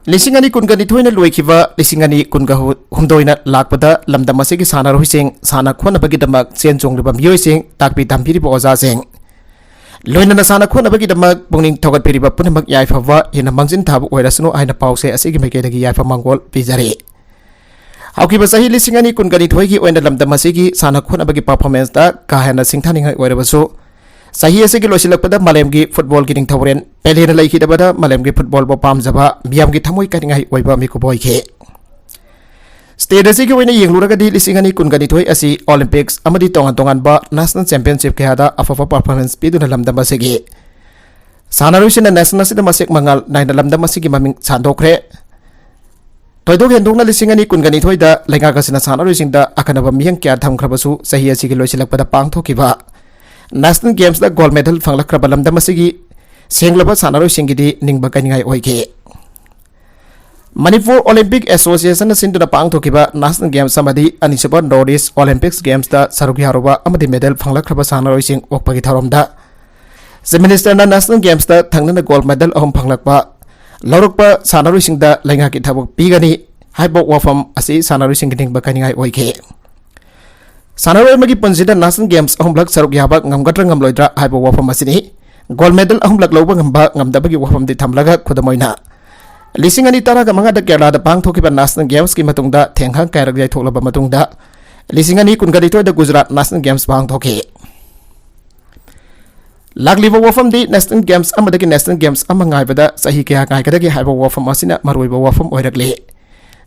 ꯂꯤꯁꯤꯡ ꯑꯅꯤ ꯀꯨꯟꯒ ꯅꯤꯊꯣꯏꯅ ꯂꯣꯏꯈꯤꯕ ꯂꯤꯁꯤꯡ ꯑꯅꯤ ꯀꯨꯟꯒ ꯍꯨꯝꯗꯣꯏꯅ ꯂꯥꯛꯄꯗ ꯂꯝꯗꯝ ꯑꯁꯤꯒꯤ ꯁꯥꯟꯅꯔꯣꯏꯁꯤꯡ, ꯁꯥꯟꯅ ꯈꯣꯠꯅꯕꯒꯤꯗꯃꯛ ꯆꯦꯟ ꯆꯣꯡꯂꯤꯕ ꯃꯤꯑꯣꯏꯁꯤꯡ, ꯇꯥꯛꯄꯤ ꯇꯝꯕꯤꯔꯤꯕ ꯑꯣꯖꯥꯁꯤꯡ, ꯂꯣꯏꯅꯅ ꯁꯥꯟꯅ ꯈꯣꯠꯅꯕꯒꯤꯗꯃꯛ ꯄꯨꯛꯅꯤꯡ ꯊꯧꯒꯠꯄꯤꯔꯤꯕ ꯄꯨꯝꯅꯃꯛ ꯌꯥꯏꯐꯕ ꯍꯦꯟꯅ ꯃꯥꯡꯖꯤꯟ ꯊꯥꯕ ꯑꯣꯏꯔꯁꯅꯨ ꯍꯥꯏꯅ ꯄꯥꯎꯁꯦ ꯑꯁꯤꯒꯤ ꯃꯥꯏꯀꯩꯗꯒꯤ ꯌꯥꯏꯐ ꯃꯪꯒꯣꯜ ꯄꯤꯖꯔꯤ꯫ ꯍꯧꯈꯤꯕ ꯆꯍꯤ ꯂꯤꯁꯤꯡ ꯑꯅꯤ ꯀꯨꯟꯒ ꯅꯤꯊꯣꯏꯒꯤ ꯑꯣꯏꯅ ꯂꯝꯗꯝ ꯑꯁꯤꯒꯤ ꯁꯥꯟꯅ ꯈꯣꯠꯅꯕꯒꯤ performanceꯇ ꯀꯥ ꯍꯦꯟꯅ ꯁꯤꯡꯊꯥꯅꯤꯡꯉꯥꯏ ꯑꯣꯏꯔꯕꯁꯨ, ꯆꯍꯤ ꯑꯁꯤꯒꯤ ꯂꯣꯏꯁꯤꯜꯂꯛꯄꯗ ꯃꯥꯂꯦꯝꯒꯤ footballꯒꯤ ꯅꯤꯡꯊꯧꯔꯦꯜ ꯄꯦꯂꯦꯅ ꯂꯩꯈꯤꯗꯕꯗ ꯃꯥꯂꯦꯝꯒꯤ footballꯕꯨ ꯄꯥꯝꯖꯕ ꯃꯤꯌꯥꯝꯒꯤ ꯊꯃꯣꯏ ꯀꯥꯏꯅꯤꯡꯉꯥꯏ ꯑꯣꯏꯕ ꯃꯤꯀꯨꯞ ꯑꯣꯏꯈꯤ꯫ State ꯑꯁꯤꯒꯤ ꯑꯣꯏꯅ ꯌꯦꯡꯂꯨꯔꯒꯗꯤ ꯂꯤꯁꯤꯡ ꯑꯅꯤ ꯀꯨꯟꯒ ꯅꯤꯊꯣꯏ ꯑꯁꯤ Olympics ꯑꯃꯗꯤ ꯇꯣꯉꯥꯟ ꯇꯣꯉꯥꯟꯕ national championship ꯀꯌꯥꯗ ꯑꯐꯕ performance ꯄꯤꯗꯨꯅ ꯂꯝꯗꯝ ꯑꯁꯤꯒꯤ ꯁꯥꯟꯅꯔꯣꯏꯁꯤꯡꯅ national ꯑꯁꯤꯗ ꯃꯁꯦꯛ ꯃꯉꯥꯜ ꯅꯥꯏꯅ ꯂꯝꯗꯝ ꯑꯁꯤꯒꯤ ꯃꯃꯤꯡ ꯁꯟꯗꯣꯛꯈ꯭ꯔꯦ꯫ ꯊꯣꯏꯗꯣꯛ ꯍꯦꯟꯗꯣꯛꯅ ꯂꯤꯁꯤꯡ ꯑꯅꯤ ꯀꯨꯟꯒ ꯅꯤꯊꯣꯏꯗ ꯂꯩꯉꯥꯛ ꯑꯁꯤꯅ ꯁꯥꯟꯅꯔꯣꯏꯁꯤꯡꯗ ꯑꯈꯟꯅꯕ ꯃꯤꯠꯌꯦꯡ ꯀꯌꯥ ꯊꯝꯈ꯭ꯔꯕꯁꯨ, ꯆꯍꯤ ꯑꯁꯤꯒꯤ ꯂꯣꯏꯁꯤꯜꯂꯛꯄꯗ ꯄꯥꯡꯊꯣꯛꯈꯤꯕ national gamesꯇ gold medal ꯐꯪꯂꯛꯈ꯭ꯔꯕ ꯂꯝꯗꯝ ꯑꯁꯤꯒꯤ ꯁꯦꯡꯂꯕ ꯁꯥꯟꯅꯔꯣꯏꯁꯤꯡꯒꯤꯗꯤ ꯅꯤꯡꯕ ꯀꯥꯏꯅꯤꯡꯉꯥꯏ ꯑꯣꯏꯈꯤ꯫ ꯃꯅꯤꯄꯨꯔ Olympic Associationꯅ ꯁꯤꯟꯗꯨꯅ ꯄꯥꯡꯊꯣꯛꯈꯤꯕ national games ꯑꯃꯗꯤ ꯑꯅꯤꯁꯨꯕ North East Olympics gamesꯇ ꯁꯔꯨꯛ ꯌꯥꯔꯨꯕ ꯑꯃꯗꯤ medal ꯐꯪꯂꯛꯈ꯭ꯔꯕ ꯁꯥꯟꯅꯔꯣꯏꯁꯤꯡ ꯑꯣꯛꯄꯒꯤ ꯊꯧꯔꯝꯗ Chief Ministerꯅ national gamesꯇ ꯊꯪꯅꯅ gold medal ꯑꯍꯨꯝ ꯐꯪꯂꯛꯄ ꯂꯧꯔꯛꯄ ꯁꯥꯟꯅꯔꯣꯏꯁꯤꯡꯗ ꯂꯩꯉꯥꯛꯀꯤ ꯊꯕꯛ ꯄꯤꯒꯅꯤ ꯍꯥꯏꯕ ꯋꯥꯐꯝ ꯑꯁꯤ ꯁꯥꯟꯅꯔꯣꯏꯁꯤꯡꯒꯤ ꯅꯤꯡꯕ ꯀꯥꯏꯅꯤꯡꯉꯥꯏ ꯑꯣꯏꯈꯤ꯫ ꯁꯥꯟꯅꯔꯣꯏ ꯑꯃꯒꯤ ꯄꯨꯟꯁꯤꯗ national games ꯑꯍꯨꯝꯂꯛ ꯁꯔꯨꯛ ꯌꯥꯕ ꯉꯝꯒꯗ꯭ꯔꯥ ꯉꯝꯂꯣꯏꯗ꯭ꯔꯥ ꯍꯥꯏꯕ ꯋꯥꯐꯝ ꯑꯁꯤꯅꯤ꯫ ꯒꯣꯜ ꯃꯦꯗꯜ ꯑꯍꯨꯝꯂꯛ ꯂꯧꯕ ꯉꯝꯕ ꯉꯝꯗꯕꯒꯤ ꯋꯥꯐꯝꯗꯤ ꯊꯝꯂꯒ, ꯈꯨꯗꯝ ꯑꯣꯏꯅ, ꯂꯤꯁꯤꯡ ꯑꯅꯤ ꯇꯔꯥꯒ ꯃꯉꯥꯗ ꯀꯦꯔꯂꯥꯗ ꯄꯥꯡꯊꯣꯛꯈꯤꯕ ꯅꯦꯁꯅꯦꯜ ꯒꯦꯝꯁꯀꯤ ꯃꯇꯨꯡꯗ ꯊꯦꯡꯍꯥꯡ ꯀꯌꯥꯔꯛ ꯌꯩꯊꯣꯛꯂꯕ ꯃꯇꯨꯡꯗ, ꯂꯤꯁꯤꯡ ꯑꯅꯤ ꯀꯨꯟꯒꯅꯤꯊꯣꯏꯗ ꯒꯨꯖꯔꯥꯠ ꯅꯦꯁꯅꯦꯜ ꯒꯦꯝꯁ ꯄꯥꯡꯊꯣꯛꯈꯤ꯫ ꯂꯥꯛꯂꯤꯕ ꯋꯥꯐꯝꯗꯤ ꯅꯦꯁꯅꯦꯜ ꯒꯦꯝꯁ ꯑꯃꯗꯒꯤ ꯅꯦꯁꯅꯦꯜ ꯒꯦꯝꯁ ꯑꯃ ꯉꯥꯏꯕꯗ ꯆꯍꯤ ꯀꯌꯥ ꯉꯥꯏꯒꯗꯒꯦ ꯍꯥꯏꯕ ꯋꯥꯐꯝ ꯑꯁꯤꯅ ꯃꯔꯨꯑꯣꯏꯕ ꯋꯥꯐꯝ ꯑꯣꯏꯔꯛꯂꯤ꯫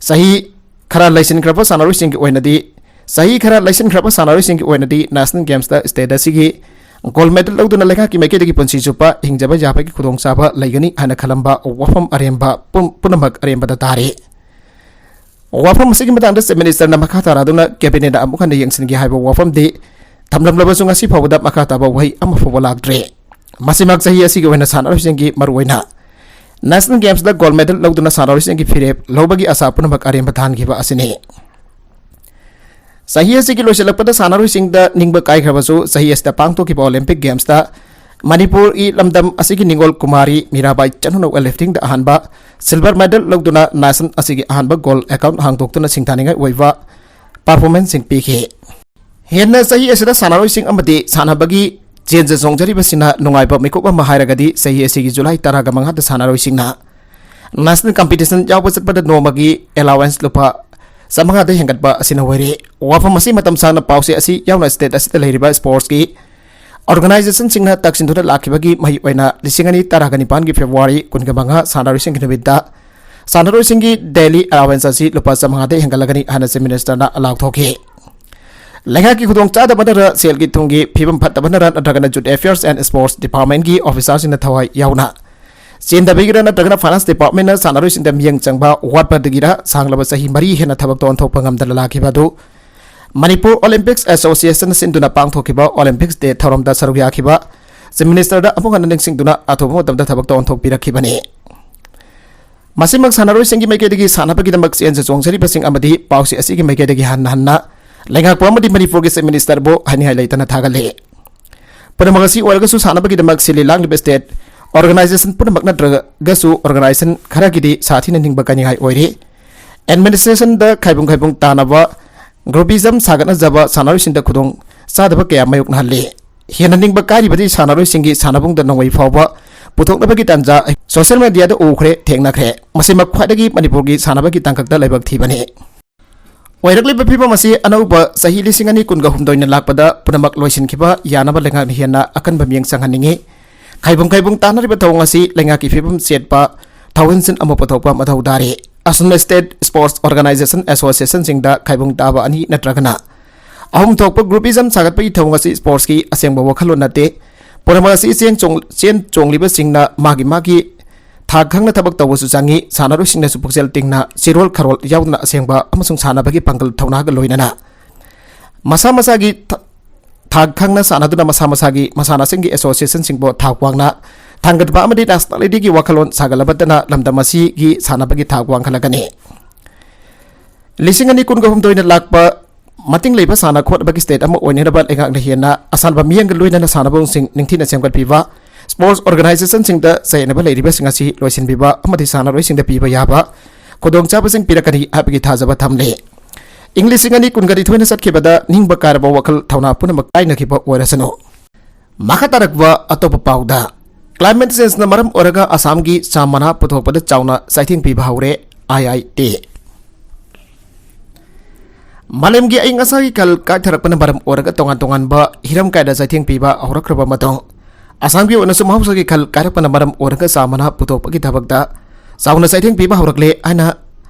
ꯆꯍꯤ ꯈꯔ ꯂꯩꯁꯤꯟꯈ꯭ꯔꯕ ꯁꯥꯟꯅꯔꯣꯏꯁꯤꯡꯒꯤ ꯑꯣꯏꯅꯗꯤ, ꯆꯍꯤ ꯈꯔ ꯂꯩꯁꯤꯟꯈ꯭ꯔꯕ ꯁꯥꯟꯅꯔꯣꯏꯁꯤꯡꯒꯤ ꯑꯣꯏꯅꯗꯤ ꯅꯦꯁꯅꯦꯜ ꯒꯦꯝꯁꯇ ꯁ꯭ꯇꯦꯠ ꯑꯁꯤꯒꯤ ꯒꯣꯜ ꯃꯦꯗꯜ ꯂꯧꯗꯨꯅ ꯂꯩꯉꯥꯛꯀꯤ ꯃꯥꯏꯀꯩꯗꯒꯤ ꯄꯨꯟꯁꯤ ꯆꯨꯞꯄ ꯍꯤꯡꯖꯕ ꯌꯥꯕꯒꯤ ꯈꯨꯗꯣꯡꯆꯥꯕ ꯂꯩꯒꯅꯤ ꯍꯥꯏꯅ ꯈꯜꯂꯝꯕ ꯋꯥꯐꯝ ꯑꯔꯦꯝꯕ ꯄꯨꯝ-, ꯄꯨꯝꯅꯃꯛ ꯑꯔꯦꯝꯕꯗ ꯇꯥꯔꯦ꯫ ꯋꯥꯐꯝ ꯑꯁꯤꯒꯤ ꯃꯇꯥꯡꯗ ꯆꯤꯐ ꯃꯤꯅꯤꯁꯇꯔꯅ ꯃꯈꯥ ꯇꯥꯔꯗꯨꯅ ꯀꯦꯕꯤꯅꯦꯠꯅ ꯑꯃꯨꯛ ꯍꯟꯅ ꯌꯦꯡꯁꯤꯟꯒꯦ ꯍꯥꯏꯕ ꯋꯥꯐꯝꯗꯤ ꯊꯝꯂꯝꯂꯕꯁꯨ ꯉꯁꯤ ꯐꯥꯎꯕꯗ ꯃꯈꯥ ꯇꯥꯕ ꯋꯥꯍꯩ ꯑꯃ ꯐꯥꯎꯕ ꯂꯥꯛꯇ꯭ꯔꯤ꯫ ꯃꯁꯤꯃꯛ ꯆꯍꯤ ꯑꯁꯤꯒꯤ ꯑꯣꯏꯅ ꯁꯥꯟꯅꯔꯣꯏꯁꯤꯡꯒꯤ, ꯃꯔꯨꯑꯣꯏꯅ ꯅꯦꯁꯅꯦꯜ ꯒꯦꯝꯁꯇ ꯒꯣꯜ ꯃꯦꯗꯜ ꯂꯧꯗꯨꯅ ꯁꯥꯟꯅꯔꯣꯏꯁꯤꯡꯒꯤ ꯐꯤꯔꯦꯞ ꯂꯧꯕꯒꯤ ꯑꯁꯥ ꯄꯨꯝꯅꯃꯛ ꯑꯔꯦꯝꯕ ꯊꯥꯟꯈꯤꯕ ꯑꯁꯤꯅꯤ꯫ ꯆꯍꯤ ꯑꯁꯤꯒꯤ ꯂꯣꯏꯁꯤꯜꯂꯛꯄꯗ ꯁꯥꯟꯅꯔꯣꯏꯁꯤꯡꯗ ꯅꯤꯡꯕ ꯀꯥꯏꯈ꯭ꯔꯕꯁꯨ, ꯆꯍꯤ ꯑꯁꯤꯗ ꯄꯥꯡꯊꯣꯛꯈꯤꯕ ꯑꯣꯂꯦꯝꯄꯤꯛ ꯒꯦꯝꯁꯇ ꯃꯅꯤꯄꯨꯔꯒꯤ ꯂꯝꯗꯝ ꯑꯁꯤꯒꯤ ꯅꯤꯉꯣꯜ ꯀꯨꯃꯥꯔꯤ ꯃꯤꯔꯥꯕꯥꯏ ꯆꯅꯨꯅ ꯋꯦꯠ ꯂꯤꯐꯇꯤꯡꯗ ꯑꯍꯥꯟꯕ ꯁꯤꯜꯚꯔ ꯃꯦꯗꯜ ꯂꯧꯗꯨꯅ ꯅꯦꯁꯟ ꯑꯁꯤꯒꯤ ꯑꯍꯥꯟꯕ ꯒꯣꯜ ꯑꯦꯀꯥꯎꯟ ꯍꯥꯡꯗꯣꯛꯇꯨꯅ ꯁꯤꯡꯊꯥꯅꯤꯡꯉꯥꯏ ꯑꯣꯏꯕ ꯄꯔꯐꯣꯔꯃꯦꯟꯁꯁꯤꯡ ꯄꯤꯈꯤ꯫ ꯍꯦꯟꯅ ꯆꯍꯤ ꯑꯁꯤꯗ ꯁꯥꯟꯅꯔꯣꯏꯁꯤꯡ ꯑꯃꯗꯤ ꯁꯥꯟꯅꯕꯒꯤ ꯆꯦꯟꯖ ꯆꯣꯡꯖꯔꯤꯕꯁꯤꯅ ꯅꯨꯡꯉꯥꯏꯕ ꯃꯤꯀꯨꯞ ꯑꯃ ꯍꯥꯏꯔꯒꯗꯤ, ꯆꯍꯤ ꯑꯁꯤꯒꯤ ꯖꯨꯂꯥꯏ ꯇꯔꯥꯒ ꯃꯉꯥꯗ ꯁꯥꯟꯅꯔꯣꯏꯁꯤꯡꯅ ꯅꯦꯁꯅꯦꯜ ꯀꯝꯄꯤꯇꯤꯁꯟ ꯌꯥꯎꯕ ꯆꯠꯄꯗ ꯅꯣꯡꯃꯒꯤ ꯑꯦꯂꯥꯋꯦꯟꯁ ꯂꯨꯄꯥ ꯆꯥꯃꯉꯥꯗ ꯍꯦꯟꯒꯠꯄ ꯑꯁꯤꯅ ꯑꯣꯏꯔꯦ꯫ ꯋꯥꯐꯝ ꯑꯁꯤ ꯃꯇꯝ ꯁꯥꯡꯅ ꯄꯥꯎꯆꯦ ꯑꯁꯤ ꯌꯥꯎꯅ ꯁ꯭ꯇꯦꯠ ꯑꯁꯤꯗ ꯂꯩꯔꯤꯕ ꯁ꯭ꯄꯣꯔꯠꯁꯀꯤ ꯑꯣꯔꯒꯅꯥꯏꯖꯦꯁꯟꯁꯤꯡꯅ ꯇꯛꯁꯤꯟꯗꯨꯅ ꯂꯥꯛꯈꯤꯕꯒꯤ ꯃꯍꯩ ꯑꯣꯏꯅ, ꯂꯤꯁꯤꯡ ꯑꯅꯤ ꯇꯔꯥꯒ ꯅꯤꯄꯥꯟꯒꯤ ꯐꯦꯕ꯭ꯔꯨꯋꯥꯔꯤ ꯀꯨꯟꯒ ꯃꯉꯥ ꯁꯥꯟꯅꯔꯣꯏꯁꯤꯡꯒꯤ ꯅꯨꯃꯤꯠꯇ ꯁꯥꯟꯅꯔꯣꯏꯁꯤꯡꯒꯤ ꯗꯦꯂꯤ ꯑꯦꯂꯥꯋꯦꯟꯁ ꯑꯁꯤ ꯂꯨꯄꯥ ꯆꯥꯃꯉꯥꯗ ꯍꯦꯟꯒꯠꯂꯒꯅꯤ ꯍꯥꯏꯅ ꯆꯤꯐ ꯃꯤꯅꯤꯁꯇꯔꯅ ꯂꯥꯎꯊꯣꯛꯈꯤ꯫ ꯂꯩꯉꯥꯛꯀꯤ ꯈꯨꯗꯣꯡꯆꯥꯗꯕꯅꯔ, ꯁꯦꯜꯒꯤ ꯊꯨꯝꯒꯤ ꯐꯤꯕꯝ ꯐꯠꯇꯕꯅꯔ ꯅꯠꯇ꯭ꯔꯒꯅ Youth Affairs and Sports Departmentꯀꯤ ꯑꯣꯐꯤꯁꯥꯔꯁꯤꯡꯅ ꯊꯋꯥꯏ ꯌꯥꯎꯅ ꯆꯦꯟꯗꯕꯤꯒꯤꯔ ꯅꯠꯇ꯭ꯔꯒꯅ Finance Departmentꯅ ꯁꯥꯟꯅꯔꯣꯏꯁꯤꯡꯗ ꯃꯤꯠꯌꯦꯡ ꯆꯪꯕ ꯋꯥꯠꯄꯗꯒꯤꯔ, ꯁꯥꯡꯂꯕ ꯆꯍꯤ ꯃꯔꯤ ꯍꯦꯟꯅ ꯊꯕꯛꯇ ꯑꯣꯟꯊꯣꯛꯄ ꯉꯝꯗꯅ ꯂꯥꯛꯈꯤꯕ ꯑꯗꯨ ꯃꯅꯤꯄꯨꯔ ꯑꯣꯂꯦꯝꯄꯤꯛꯁ ꯑꯦꯁꯣꯁꯤꯌꯦꯁꯟꯅ ꯁꯤꯟꯗꯨꯅ ꯄꯥꯡꯊꯣꯛꯈꯤꯕ ꯑꯣꯂꯦꯝꯄꯤꯛꯁ ꯗꯦ ꯊꯧꯔꯝꯗ ꯁꯔꯨꯛ ꯌꯥꯈꯤꯕ ꯆꯤꯐ ꯃꯤꯅꯤꯁꯇꯔꯗ ꯑꯃꯨꯛ ꯍꯟꯅ ꯅꯤꯡꯁꯤꯡꯗꯨꯅ ꯑꯊꯨꯕ ꯃꯇꯝꯗ ꯊꯕꯛꯇ ꯑꯣꯟꯊꯣꯛꯄꯤꯔꯛꯈꯤꯕꯅꯤ꯫ ꯃꯁꯤꯃꯛ ꯁꯥꯟꯅꯔꯣꯏꯁꯤꯡꯒꯤ ꯃꯥꯏꯀꯩꯗꯒꯤ ꯁꯥꯟꯅꯕꯒꯤꯗꯃꯛ ꯆꯦꯟꯖ ꯆꯣꯡꯖꯔꯤꯕꯁꯤꯡ ꯑꯃꯗꯤ ꯄꯥꯎꯆꯦ ꯑꯁꯤꯒꯤ ꯃꯥꯏꯀꯩꯗꯒꯤ ꯍꯟꯅ ꯍꯟꯅ ꯂꯩꯉꯥꯛꯄꯨ ꯑꯃꯗꯤ ꯃꯅꯤꯄꯨꯔꯒꯤ ꯆꯤꯐ ꯃꯤꯅꯤꯁꯇꯔꯕꯨ ꯍꯥꯏꯅꯤꯡꯉꯥꯏ ꯂꯩꯇꯅ ꯊꯥꯒꯠꯂꯤ꯫ ꯄꯨꯝꯅꯃꯛ ꯑꯁꯤ ꯑꯣꯏꯔꯒꯁꯨ ꯁꯥꯟꯅꯕꯒꯤꯗꯃꯛ ꯁꯤꯜꯂꯤ ꯂꯥꯡꯂꯤꯕ ꯁ꯭ꯇꯦꯠ ꯑꯣꯔꯒꯅꯥꯏꯖꯦꯁꯟ ꯄꯨꯝꯅꯃꯛ ꯅꯠꯇ꯭ꯔꯒꯁꯨ ꯑꯣꯔꯒꯅꯥꯏꯖꯦꯁꯟ ꯈꯔꯒꯤꯗꯤ ꯁꯥꯊꯤꯅ ꯅꯤꯡꯕ ꯀꯥꯏꯅꯤꯡꯉꯥꯏ ꯑꯣꯏꯔꯤ꯫ ꯑꯦꯗꯃꯤꯅꯤꯁꯇ꯭ꯔꯦꯁꯟꯗ ꯈꯥꯏꯕꯨꯡ ꯈꯥꯏꯕꯨꯡ ꯇꯥꯅꯕ, ꯒ꯭ꯔꯨꯄꯤꯖꯝ ꯁꯥꯒꯠꯅꯖꯕ ꯁꯥꯟꯅꯔꯣꯏꯁꯤꯡꯗ ꯈꯨꯗꯣꯡ ꯆꯥꯗꯕ ꯀꯌꯥ ꯃꯥꯌꯣꯛꯅꯍꯜꯂꯤ꯫ ꯍꯦꯟꯅ ꯅꯤꯡꯕ ꯀꯥꯏꯔꯤꯕꯗꯤ ꯁꯥꯟꯅꯔꯣꯏꯁꯤꯡꯒꯤ ꯁꯥꯟꯅꯕꯨꯡꯗ ꯅꯣꯡꯃꯩ ꯐꯥꯎꯕ ꯄꯨꯊꯣꯛꯅꯕꯒꯤ ꯇꯥꯟꯖꯥ social mediaꯗ ꯎꯈ꯭ꯔꯦ, ꯊꯦꯡꯅꯈ꯭ꯔꯦ꯫ ꯃꯁꯤꯃꯛ ꯈ꯭ꯋꯥꯏꯗꯒꯤ ꯃꯅꯤꯄꯨꯔꯒꯤ ꯁꯥꯟꯅꯕꯒꯤ ꯇꯥꯡꯀꯛꯇ ꯂꯥꯏꯕꯛ ꯊꯤꯕꯅꯤ꯫ ꯑꯣꯏꯔꯛꯂꯤꯕ ꯐꯤꯕꯝ ꯑꯁꯤ ꯑꯅꯧꯕ ꯆꯍꯤ ꯂꯤꯁꯤꯡ ꯑꯅꯤ ꯀꯨꯟꯒ ꯍꯨꯝꯗꯣꯏꯅ ꯂꯥꯛꯄꯗ ꯄꯨꯝꯅꯃꯛ ꯂꯣꯏꯁꯤꯟꯈꯤꯕ ꯌꯥꯅꯕ ꯂꯩꯉꯥꯛꯅ ꯍꯦꯟꯅ ꯑꯀꯟꯕ ꯃꯤꯠꯌꯦꯡ ꯆꯪꯍꯟꯅꯤꯡꯏ꯫ ꯈꯥꯏꯕꯨꯡ ꯈꯥꯏꯕꯨꯡ ꯇꯥꯟꯅꯔꯤꯕ ꯊꯧꯑꯣꯡ ꯑꯁꯤ ꯂꯩꯉꯥꯛꯀꯤ ꯐꯤꯕꯝ ꯆꯦꯠꯄ ꯊꯧꯑꯣꯡꯁꯤꯡ ꯑꯃ ꯄꯨꯊꯣꯛꯄ ꯃꯊꯧ ꯇꯥꯔꯤ꯫ ꯑꯁꯨꯝꯅ state sports organization associationꯁꯤꯡꯗ ꯈꯥꯏꯕꯨꯡ ꯇꯥꯕ ꯑꯅꯤ ꯅꯠꯇ꯭ꯔꯒꯅ ꯑꯍꯨꯝ ꯊꯣꯛꯄ groupism ꯁꯥꯒꯠꯄꯒꯤ ꯊꯧꯑꯣꯡ ꯑꯁꯤ sportsꯀꯤ ꯑꯁꯦꯡꯕ ꯋꯥꯈꯜꯂꯣꯟ ꯅꯠꯇꯦ꯫ ꯄꯨꯝꯅꯃꯛ ꯑꯁꯤ ꯆꯦꯟ ꯆꯣꯡ-, ꯆꯦꯟ ꯆꯣꯡꯂꯤꯕꯁꯤꯡꯅ ꯃꯥꯒꯤ ꯃꯥꯒꯤ ꯊꯥꯛ ꯈꯪꯅ ꯊꯕꯛ ꯇꯧꯕꯁꯨ ꯆꯪꯏ꯫ ꯁꯥꯟꯅꯔꯣꯏꯁꯤꯡꯅꯁꯨ ꯄꯨꯛꯆꯦꯜ ꯇꯤꯡꯅ ꯆꯦꯔꯣꯜ ꯈꯔꯣꯜ ꯌꯥꯎꯗꯅ ꯑꯁꯦꯡꯕ ꯑꯃꯁꯨꯡ ꯁꯥꯟꯅꯕꯒꯤ ꯄꯥꯡꯒꯜ ꯊꯧꯅꯥꯒ ꯂꯣꯏꯅꯅ ꯃꯁꯥ ꯃꯁꯥꯒꯤ ꯊ-, ꯊꯥꯛ ꯈꯪꯅ ꯁꯥꯟꯅꯗꯨꯅ ꯃꯁꯥ ꯃꯁꯥꯒꯤ ꯃꯁꯥꯟꯅꯁꯤꯡꯒꯤ associationꯁꯤꯡꯕꯨ ꯊꯥꯛ ꯋꯥꯡꯅ ꯊꯥꯡꯒꯠꯄ ꯑꯃꯗꯤ nationalityꯒꯤ ꯋꯥꯈꯜꯂꯣꯟ ꯁꯥꯒꯠꯂꯕꯗꯅ ꯂꯝꯗꯝ ꯑꯁꯤꯒꯤ ꯁꯥꯟꯅꯕꯒꯤ ꯊꯥꯛ ꯋꯥꯡꯈꯠꯂꯒꯅꯤ꯫ ꯂꯤꯁꯤꯡ ꯑꯅꯤ ꯀꯨꯟꯒ ꯍꯨꯝꯗꯣꯏꯅ ꯂꯥꯛꯄ ꯃꯇꯤꯡ ꯂꯩꯕ ꯁꯥꯟꯅ ꯈꯣꯠꯅꯕꯒꯤ state ꯑꯃ ꯑꯣꯏꯅꯅꯕ ꯂꯩꯉꯥꯛꯅ ꯍꯦꯟꯅ ꯑꯁꯥꯟꯕ ꯃꯤꯠꯌꯦꯡꯒ ꯂꯣꯏꯅꯅ ꯁꯥꯟꯅꯕꯨꯡꯁꯤꯡ ꯅꯤꯡꯊꯤꯅ ꯁꯦꯝꯒꯠꯄꯤꯕ, sports organizationꯁꯤꯡꯗ ꯆꯌꯦꯠꯅꯕ ꯂꯩꯔꯤꯕꯁꯤꯡ ꯑꯁꯤ ꯂꯣꯏꯁꯤꯟꯕꯤꯕ ꯑꯃꯗꯤ ꯁꯥꯟꯅꯔꯣꯏꯁꯤꯡꯗ ꯄꯤꯕ ꯌꯥꯕ ꯈꯨꯗꯣꯡꯆꯥꯕꯁꯤꯡ ꯄꯤꯔꯛꯀꯅꯤ ꯍꯥꯏꯕꯒꯤ ꯊꯥꯖꯕ ꯊꯝꯂꯤ꯫ ꯏꯪ ꯂꯤꯁꯤꯡ ꯑꯅꯤ ꯀꯨꯟꯒ ꯅꯤꯊꯣꯏꯅ ꯆꯠꯈꯤꯕꯗ ꯅꯤꯡꯕ ꯀꯥꯏꯔꯕ ꯋꯥꯈꯜ ꯊꯧꯅꯥ ꯄꯨꯝꯅꯃꯛ ꯀꯥꯏꯅꯈꯤꯕ ꯑꯣꯏꯔꯁꯅꯨ꯫ ꯃꯈꯥ ꯇꯥꯔꯛꯄ ꯑꯇꯣꯞꯄ ꯄꯥꯎꯗ, climate changeꯅ ꯃꯔꯝ ꯑꯣꯏꯔꯒ ꯑꯁꯥꯝꯒꯤ ꯆꯥ ꯃꯅꯥ ꯄꯨꯊꯣꯛꯄꯗ ꯆꯥꯎꯅ ꯆꯩꯊꯦꯡ ꯄꯤꯕ ꯍꯧꯔꯦ, IIT꯫ ꯃꯥꯂꯦꯝꯒꯤ ꯑꯏꯪ ꯑꯁꯥꯒꯤ ꯈꯜ ꯀꯥꯏꯊꯔꯛꯄꯅ ꯃꯔꯝ ꯑꯣꯏꯔꯒ ꯇꯣꯉꯥꯟ ꯇꯣꯉꯥꯟꯕ ꯍꯤꯔꯝ ꯀꯌꯥꯗ ꯆꯩꯊꯦꯡ ꯄꯤꯕ ꯍꯧꯔꯛꯈ꯭ꯔꯕ ꯃꯇꯨꯡ, ꯑꯁꯥꯝꯒꯤ ꯑꯣꯏꯅꯁꯨ ꯃꯍꯧꯁꯥꯒꯤ ꯈꯜ ꯀꯥꯏꯔꯛꯄꯅ ꯃꯔꯝ ꯑꯣꯏꯔꯒ ꯆꯥ ꯃꯅꯥ ꯄꯨꯊꯣꯛꯄꯒꯤ ꯊꯕꯛꯇ ꯆꯥꯎꯅ ꯆꯩꯊꯦꯡ ꯄꯤꯕ ꯍꯧꯔꯛꯂꯦ ꯍꯥꯏꯅ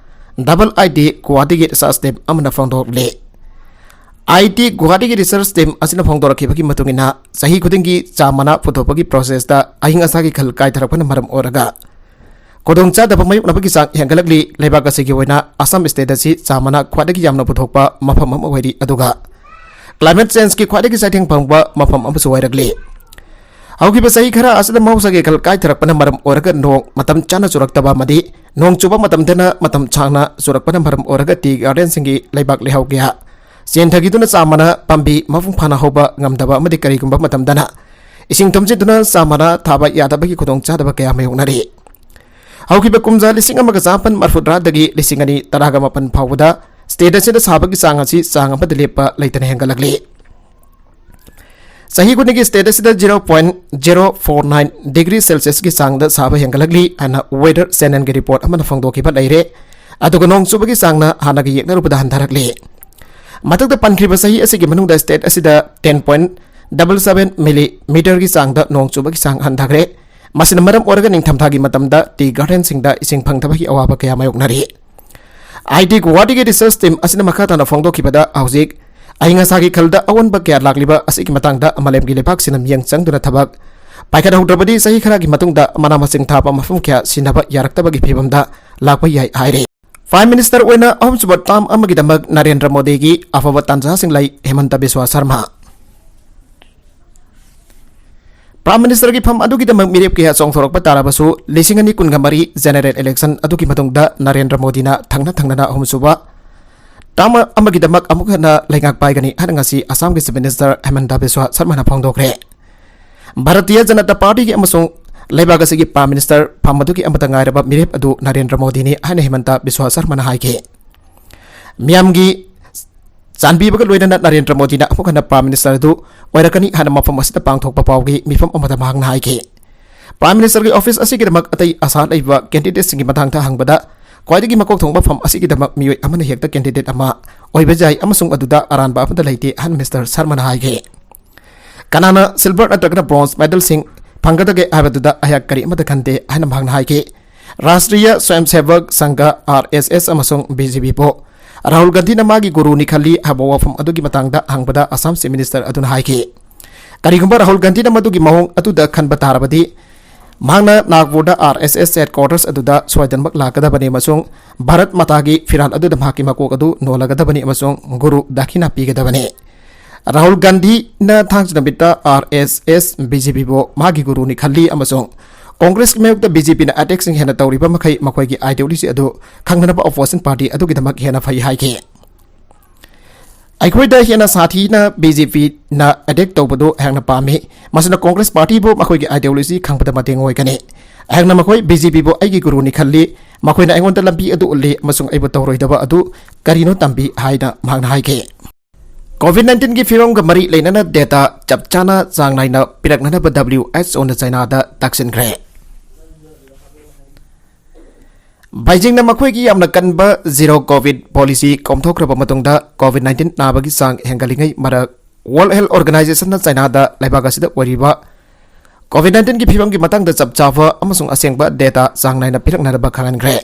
Double I T ꯒꯨꯋꯥꯍꯥꯇꯤꯒꯤ research team ꯑꯃꯅ ꯐꯣꯡꯗꯣꯛꯂꯤ꯫ IIT ꯒꯨꯋꯥꯍꯥꯇꯤꯒꯤ research team ꯑꯁꯤꯅ ꯐꯣꯡꯗꯣꯔꯛꯈꯤꯕꯒꯤ ꯃꯇꯨꯡ ꯏꯟꯅ, ꯆꯍꯤ ꯈꯨꯗꯤꯡꯒꯤ ꯆꯥ ꯃꯅꯥ ꯄꯨꯊꯣꯛꯄꯒꯤ processꯇ ꯑꯏꯪ ꯑꯁꯥꯒꯤ ꯈꯜ ꯀꯥꯏꯊꯔꯛꯄꯅ ꯃꯔꯝ ꯑꯣꯏꯔꯒ ꯈꯨꯗꯣꯡꯆꯥꯗꯕ ꯃꯥꯌꯣꯛꯅꯕꯒꯤ ꯆꯥꯡ ꯍꯦꯟꯒꯠꯂꯛꯂꯤ꯫ ꯂꯩꯕꯥꯛ ꯑꯁꯤꯒꯤ ꯑꯣꯏꯅ ꯑꯁꯥꯝ state ꯑꯁꯤ ꯆꯥ ꯃꯅꯥ ꯈ꯭ꯋꯥꯏꯗꯒꯤ ꯌꯥꯝꯅ ꯄꯨꯊꯣꯛꯄ ꯃꯐꯝ ꯑꯃ ꯑꯣꯏꯔꯤ, ꯑꯗꯨꯒ climate changeꯀꯤ ꯈ꯭ꯋꯥꯏꯗꯒꯤ ꯆꯩꯊꯦꯡ ꯐꯪꯕ ꯃꯐꯝ ꯑꯃꯁꯨ ꯑꯣꯏꯔꯛꯂꯤ꯫ ꯍꯧꯈꯤꯕ ꯆꯍꯤ ꯈꯔ ꯑꯁꯤꯗ ꯃꯍꯧꯁꯥꯒꯤ ꯈꯜ ꯀꯥꯏꯊꯔꯛꯄꯅ ꯃꯔꯝ ꯑꯣꯏꯔꯒ ꯅꯣꯡ ꯃꯇꯝ ꯆꯥꯅ ꯆꯨꯔꯛꯇꯕ ꯑꯃꯗꯤ ꯅꯣꯡ ꯆꯨꯕ ꯃꯇꯝꯗꯅ ꯃꯇꯝ ꯁꯥꯡꯅ ꯆꯨꯔꯛꯄꯅ ꯃꯔꯝ ꯑꯣꯏꯔꯒ tea gardenꯁꯤꯡꯒꯤ ꯂꯩꯕꯥꯛ ꯂꯩꯍꯥꯎ ꯀꯌꯥ ꯆꯦꯟꯊꯈꯤꯗꯨꯅ ꯆꯥ ꯃꯅꯥ ꯄꯥꯝꯕꯤ ꯃꯄꯨꯡ ꯐꯥꯅ ꯍꯧꯕ ꯉꯝꯗꯕ ꯑꯃꯗꯤ ꯀꯔꯤꯒꯨꯝꯕ ꯃꯇꯝꯗꯅ ꯏꯁꯤꯡ ꯊꯨꯝꯖꯤꯟꯗꯨꯅ ꯆꯥ ꯃꯅꯥ ꯊꯥꯕ ꯌꯥꯗꯕꯒꯤ ꯈꯨꯗꯣꯡꯆꯥꯗꯕ ꯀꯌꯥ ꯃꯥꯌꯣꯛꯅꯔꯤ꯫ ꯍꯧꯈꯤꯕ ꯀꯨꯝꯖꯥ ꯂꯤꯁꯤꯡ ꯑꯃꯒ ꯆꯥꯃꯥꯄꯟ ꯃꯔꯤꯐꯨꯇꯔꯥꯗꯒꯤ ꯂꯤꯁꯤꯡ ꯑꯅꯤ ꯇꯔꯥꯒ ꯃꯥꯄꯟ ꯐꯥꯎꯕꯗ state ꯑꯁꯤꯗ ꯁꯥꯕꯒꯤ ꯆꯥꯡ ꯑꯁꯤ ꯆꯥꯡ ꯑꯃꯗ ꯂꯦꯞꯄ ꯂꯩꯇꯅ ꯍꯦꯟꯒꯠꯂꯛꯂꯤ꯫ ꯆꯍꯤ ꯈꯨꯗꯤꯡꯒꯤ state ꯑꯁꯤꯗ zero point zero four nine degree Celsiusꯀꯤ ꯆꯥꯡꯗ ꯁꯥꯕ ꯍꯦꯟꯒꯠꯂꯛꯂꯤ ꯍꯥꯏꯅ Weather Channelꯒꯤ report ꯑꯃꯅ ꯐꯣꯡꯗꯣꯛꯈꯤꯕ ꯂꯩꯔꯦ꯫ ꯑꯗꯨꯒ ꯅꯣꯡ ꯆꯨꯕꯒꯤ ꯆꯥꯡꯅ ꯍꯥꯟꯅꯒ ꯌꯦꯡꯅꯔꯨꯕꯗ ꯍꯟꯊꯔꯛꯂꯤ꯫ ꯃꯊꯛꯇ ꯄꯟꯈ꯭ꯔꯤꯕ ꯆꯍꯤ ꯑꯁꯤꯒꯤ ꯃꯅꯨꯡꯗ state ꯑꯁꯤꯗ ten point double seven millimeterꯒꯤ ꯆꯥꯡꯗ ꯅꯣꯡ ꯆꯨꯕꯒꯤ ꯆꯥꯡ ꯍꯟꯊꯈ꯭ꯔꯦ꯫ ꯃꯁꯤꯅ ꯃꯔꯝ ꯑꯣꯏꯔꯒ ꯅꯤꯡꯊꯝꯊꯥꯒꯤ ꯃꯇꯝꯗ tea gardenꯁꯤꯡꯗ ꯏꯁꯤꯡ ꯐꯪꯗꯕꯒꯤ ꯑꯋꯥꯕ ꯀꯌꯥ ꯃꯥꯌꯣꯛꯅꯔꯤ꯫ ꯑꯥꯏ ꯇꯤ ꯒꯨꯋꯥꯍꯥꯇꯤꯒꯤ research team ꯑꯁꯤꯅ ꯃꯈꯥ ꯇꯥꯅ ꯐꯣꯡꯗꯣꯛꯈꯤꯕꯗ, ꯍꯧꯖꯤꯛ ꯑꯏꯪ ꯑꯁꯥꯒꯤ ꯈꯜꯗ ꯑꯑꯣꯟꯕ ꯀꯌꯥ ꯂꯥꯛꯂꯤꯕ ꯑꯁꯤꯒꯤ ꯃꯇꯥꯡꯗ ꯃꯥꯂꯦꯝꯒꯤ ꯂꯩꯕꯥꯛꯁꯤꯡꯅ ꯃꯤꯠꯌꯦꯡ ꯆꯪꯗꯨꯅ ꯊꯕꯛ ꯄꯥꯏꯈꯠꯍꯧꯗ꯭ꯔꯕꯗꯤ ꯆꯍꯤ ꯈꯔꯒꯤ ꯃꯇꯨꯡꯗ ꯃꯅꯥ ꯃꯁꯤꯡ ꯊꯥꯕ ꯃꯐꯝ ꯀꯌꯥ ꯁꯤꯖꯤꯟꯅꯕ ꯌꯥꯔꯛꯇꯕꯒꯤ ꯐꯤꯕꯝꯗ ꯂꯥꯛꯄ ꯌꯥꯏ ꯍꯥꯏꯔꯤ꯫ Prime Minister ꯑꯣꯏꯅ ꯑꯍꯨꯝꯁꯨꯕ term ꯑꯃꯒꯤꯗꯃꯛ ꯅꯔꯦꯟꯗ꯭ꯔ ꯃꯣꯗꯤꯒꯤ ꯑꯐꯕ ꯇꯥꯟꯖꯥꯁꯤꯡ ꯂꯩ, ꯍꯦꯃꯟꯇ ꯕꯤꯁ꯭ꯋꯥ ꯁꯔꯃ꯫ Prime Ministerꯒꯤ ꯐꯝ ꯑꯗꯨꯒꯤꯗꯃꯛ ꯃꯤꯔꯦꯞ ꯀꯌꯥ ꯆꯣꯡꯊꯣꯔꯛꯄ ꯇꯥꯔꯕꯁꯨ, ꯂꯤꯁꯤꯡ ꯑꯅꯤ ꯀꯨꯟꯒ ꯃꯔꯤ general election ꯑꯗꯨꯒꯤ ꯃꯇꯨꯡꯗ ꯅꯔꯦꯟꯗ꯭ꯔ ꯃꯣꯗꯤꯅ ꯊꯪꯅ ꯊꯪꯅꯅ ꯑꯍꯨꯝꯁꯨꯕ term ꯑꯃꯒꯤꯗꯃꯛ ꯑꯃꯨꯛ ꯍꯟꯅ ꯂꯩꯉꯥꯛ ꯄꯥꯏꯒꯅꯤ ꯍꯥꯏꯅ ꯉꯁꯤ ꯑꯁꯥꯝꯒꯤ Chief Minister ꯍꯦꯃꯟꯇ ꯕꯤꯁ꯭ꯋꯥ ꯁꯔꯃꯅ ꯐꯣꯡꯗꯣꯛꯈ꯭ꯔꯦ꯫ ꯚꯥꯔꯇꯤꯌ ꯖꯅꯇꯥ ꯄꯥꯔꯇꯤꯒꯤ ꯑꯃꯁꯨꯡ ꯂꯩꯕꯥꯛ ꯑꯁꯤꯒꯤ Prime Minister ꯐꯝ ꯑꯗꯨꯒꯤ ꯑꯃꯠꯇ ꯉꯥꯏꯔꯕ ꯃꯤꯔꯦꯞ ꯑꯗꯨ ꯅꯔꯦꯟꯗ꯭ꯔ ꯃꯣꯗꯤꯅꯤ ꯍꯥꯏꯅ ꯍꯦꯃꯟꯇ ꯕꯤꯁ꯭ꯋꯥ ꯁꯔꯃꯅ ꯍꯥꯏꯈꯤ꯫ ꯃꯤꯌꯥꯝꯒꯤ ꯆꯥꯟꯕꯤꯕꯒ ꯂꯣꯏꯅꯅ ꯅꯔꯦꯟꯗ꯭ꯔ ꯃꯣꯗꯤꯅ ꯑꯃꯨꯛ ꯍꯟꯅ Prime Minister ꯑꯗꯨ ꯑꯣꯏꯔꯛꯀꯅꯤ ꯍꯥꯏꯅ ꯃꯐꯝ ꯑꯁꯤꯗ ꯄꯥꯡꯊꯣꯛꯄ ꯄꯥꯎꯒꯤ ꯃꯤꯐꯝ ꯑꯃꯗ ꯃꯍꯥꯛꯅ ꯍꯥꯏꯈꯤ꯫ Prime Ministerꯒꯤ office ꯑꯁꯤꯒꯤꯗꯃꯛ ꯑꯇꯩ ꯑꯁꯥ ꯂꯩꯕ candidateꯁꯤꯡꯒꯤ ꯃꯇꯥꯡꯗ ꯍꯪꯕꯗ, ꯈ꯭ꯋꯥꯏꯗꯒꯤ ꯃꯀꯣꯛ ꯊꯣꯡꯕ ꯐꯝ ꯑꯁꯤꯒꯤꯗꯃꯛ ꯃꯤꯑꯣꯏ ꯑꯃꯅ ꯍꯦꯛꯇ candidate ꯑꯃ ꯑꯣꯏꯕ ꯌꯥꯏ ꯑꯃꯁꯨꯡ ꯑꯗꯨꯗ ꯑꯔꯥꯟꯕ ꯑꯃꯠꯇ ꯂꯩꯇꯦ ꯍꯥꯏꯅ Mister ꯁꯔꯃꯅ ꯍꯥꯏꯈꯤ꯫ ꯀꯅꯥꯅ silver ꯅꯠꯇ꯭ꯔꯒꯅ bronze medalꯁꯤꯡ ꯐꯪꯒꯗꯒꯦ ꯍꯥꯏꯕꯗꯨꯗ ꯑꯩꯍꯥꯛ ꯀꯔꯤ ꯑꯃꯠꯇ ꯈꯟꯗꯦ ꯍꯥꯏꯅ ꯃꯍꯥꯛꯅ ꯍꯥꯏꯈꯤ꯫ ꯔꯥꯁꯇ꯭ꯔꯤꯌ ꯁ꯭ꯋꯌꯝꯁꯦꯕꯛ ꯁꯪꯘ, R S S, ꯑꯃꯁꯨꯡ B J P ꯕꯨ ꯔꯥꯍꯨꯜ ꯒꯥꯟꯙꯤꯅ ꯃꯥꯒꯤ ꯒꯨꯔꯨꯅꯤ ꯈꯜꯂꯤ ꯍꯥꯏꯕ ꯋꯥꯐꯝ ꯑꯗꯨꯒꯤ ꯃꯇꯥꯡꯗ ꯍꯪꯕꯗ ꯑꯁꯥꯝ Chief Minister ꯑꯗꯨꯅ ꯍꯥꯏꯈꯤ, ꯀꯔꯤꯒꯨꯝꯕ ꯔꯥꯍꯨꯜ ꯒꯥꯟꯙꯤꯅ ꯃꯗꯨꯒꯤ ꯃꯑꯣꯡ ꯑꯗꯨꯗ ꯈꯟꯕ ꯇꯥꯔꯕꯗꯤ, ꯃꯍꯥꯛꯅ ꯅꯥꯒꯄꯨꯔꯗ R S S headquarters ꯑꯗꯨꯗ ꯁꯣꯏꯗꯅꯃꯛ ꯂꯥꯛꯀꯗꯕꯅꯤ ꯑꯃꯁꯨꯡ ꯚꯥꯔꯠ ꯃꯥꯇꯥꯒꯤ ꯐꯤꯔꯥꯜ ꯑꯗꯨꯗ ꯃꯍꯥꯛꯀꯤ ꯃꯀꯣꯛ ꯑꯗꯨ ꯅꯣꯜꯂꯒꯗꯕꯅꯤ ꯑꯃꯁꯨꯡ ꯒꯨꯔꯨ ꯗꯥꯈꯤꯅꯥ ꯄꯤꯒꯗꯕꯅꯤ꯫ ꯔꯥꯍꯨꯜ ꯒꯥꯟꯙꯤꯅ ꯊꯥꯡꯖ ꯅꯨꯃꯤꯠꯇ R S S, B J P ꯕꯨ ꯃꯥꯒꯤ ꯒꯨꯔꯨꯅꯤ ꯈꯜꯂꯤ ꯑꯃꯁꯨꯡ ꯀꯣꯡꯒ꯭ꯔꯦꯁꯀꯤ ꯃꯥꯌꯣꯛꯇ B J Pꯅ attackꯁꯤꯡ ꯍꯦꯟꯅ ꯇꯧꯔꯤꯕ ꯃꯈꯩ ꯃꯈꯣꯏꯒꯤ ideology ꯑꯗꯨ ꯈꯪꯅꯅꯕ opposition party ꯑꯗꯨꯒꯤꯗꯃꯛ ꯍꯦꯟꯅ ꯐꯩ ꯍꯥꯏꯈꯤ꯫ ꯑꯩꯈꯣꯏꯗ ꯍꯦꯟꯅ ꯁꯥꯊꯤꯅ B J Pꯅ attack ꯇꯧꯕꯗꯨ ꯑꯩꯍꯥꯛꯅ ꯄꯥꯝꯃꯤ꯫ ꯃꯁꯤꯅ ꯀꯣꯡꯒ꯭ꯔꯦꯁ partyꯕꯨ ꯃꯈꯣꯏꯒꯤ ideology ꯈꯪꯕꯗ ꯃꯇꯦꯡ ꯑꯣꯏꯒꯅꯤ꯫ ꯑꯩꯍꯥꯛꯅ ꯃꯈꯣꯏ B J Pꯕꯨ ꯑꯩꯒꯤ ꯒꯨꯔꯨꯅꯤ ꯈꯜꯂꯤ꯫ ꯃꯈꯣꯏꯅ ꯑꯩꯉꯣꯟꯗ ꯂꯝꯕꯤ ꯑꯗꯨ ꯎꯠꯂꯤ ꯑꯃꯁꯨꯡ ꯑꯩꯕꯨ ꯇꯧꯔꯣꯏꯗꯕ ꯑꯗꯨ ꯀꯔꯤꯅꯣ ꯇꯝꯕꯤ ꯍꯥꯏꯅ ꯃꯍꯥꯛꯅ ꯍꯥꯏꯈꯤ꯫ COVID nineteen-ꯒꯤ ꯐꯤꯕꯝꯒ ꯃꯔꯤ ꯂꯩꯅꯅ data ꯆꯞ ꯆꯥꯅ ꯆꯥꯡ ꯅꯥꯏꯅ ꯄꯤꯔꯛꯅꯅꯕ W H O-ꯅ ꯆꯥꯏꯅꯥꯗ ꯇꯥꯛꯁꯤꯟꯈ꯭ꯔꯦ꯫ ꯕꯩꯖꯤꯡꯅ ꯃꯈꯣꯏꯒꯤ ꯌꯥꯝꯅ ꯀꯟꯕ zero COVID policy ꯀꯣꯝꯊꯣꯛꯈ꯭ꯔꯕ ꯃꯇꯨꯡꯗ COVID nineteen ꯅꯥꯕꯒꯤ ꯆꯥꯡ ꯍꯦꯟꯒꯠꯂꯤꯉꯩ ꯃꯔꯛ, World Health Organization-ꯅ ꯆꯥꯏꯅꯥꯗ ꯂꯩꯕꯥꯛ ꯑꯁꯤꯗ ꯑꯣꯏꯔꯤꯕ COVID nineteen-ꯒꯤ ꯐꯤꯕꯝꯒꯤ ꯃꯇꯥꯡꯗ ꯆꯞ ꯆꯥꯕ ꯑꯃꯁꯨꯡ ꯑꯁꯦꯡꯕ data ꯆꯥꯡ ꯅꯥꯏꯅ ꯄꯤꯔꯛꯅꯅꯕ ꯈꯪꯍꯟꯈ꯭ꯔꯦ꯫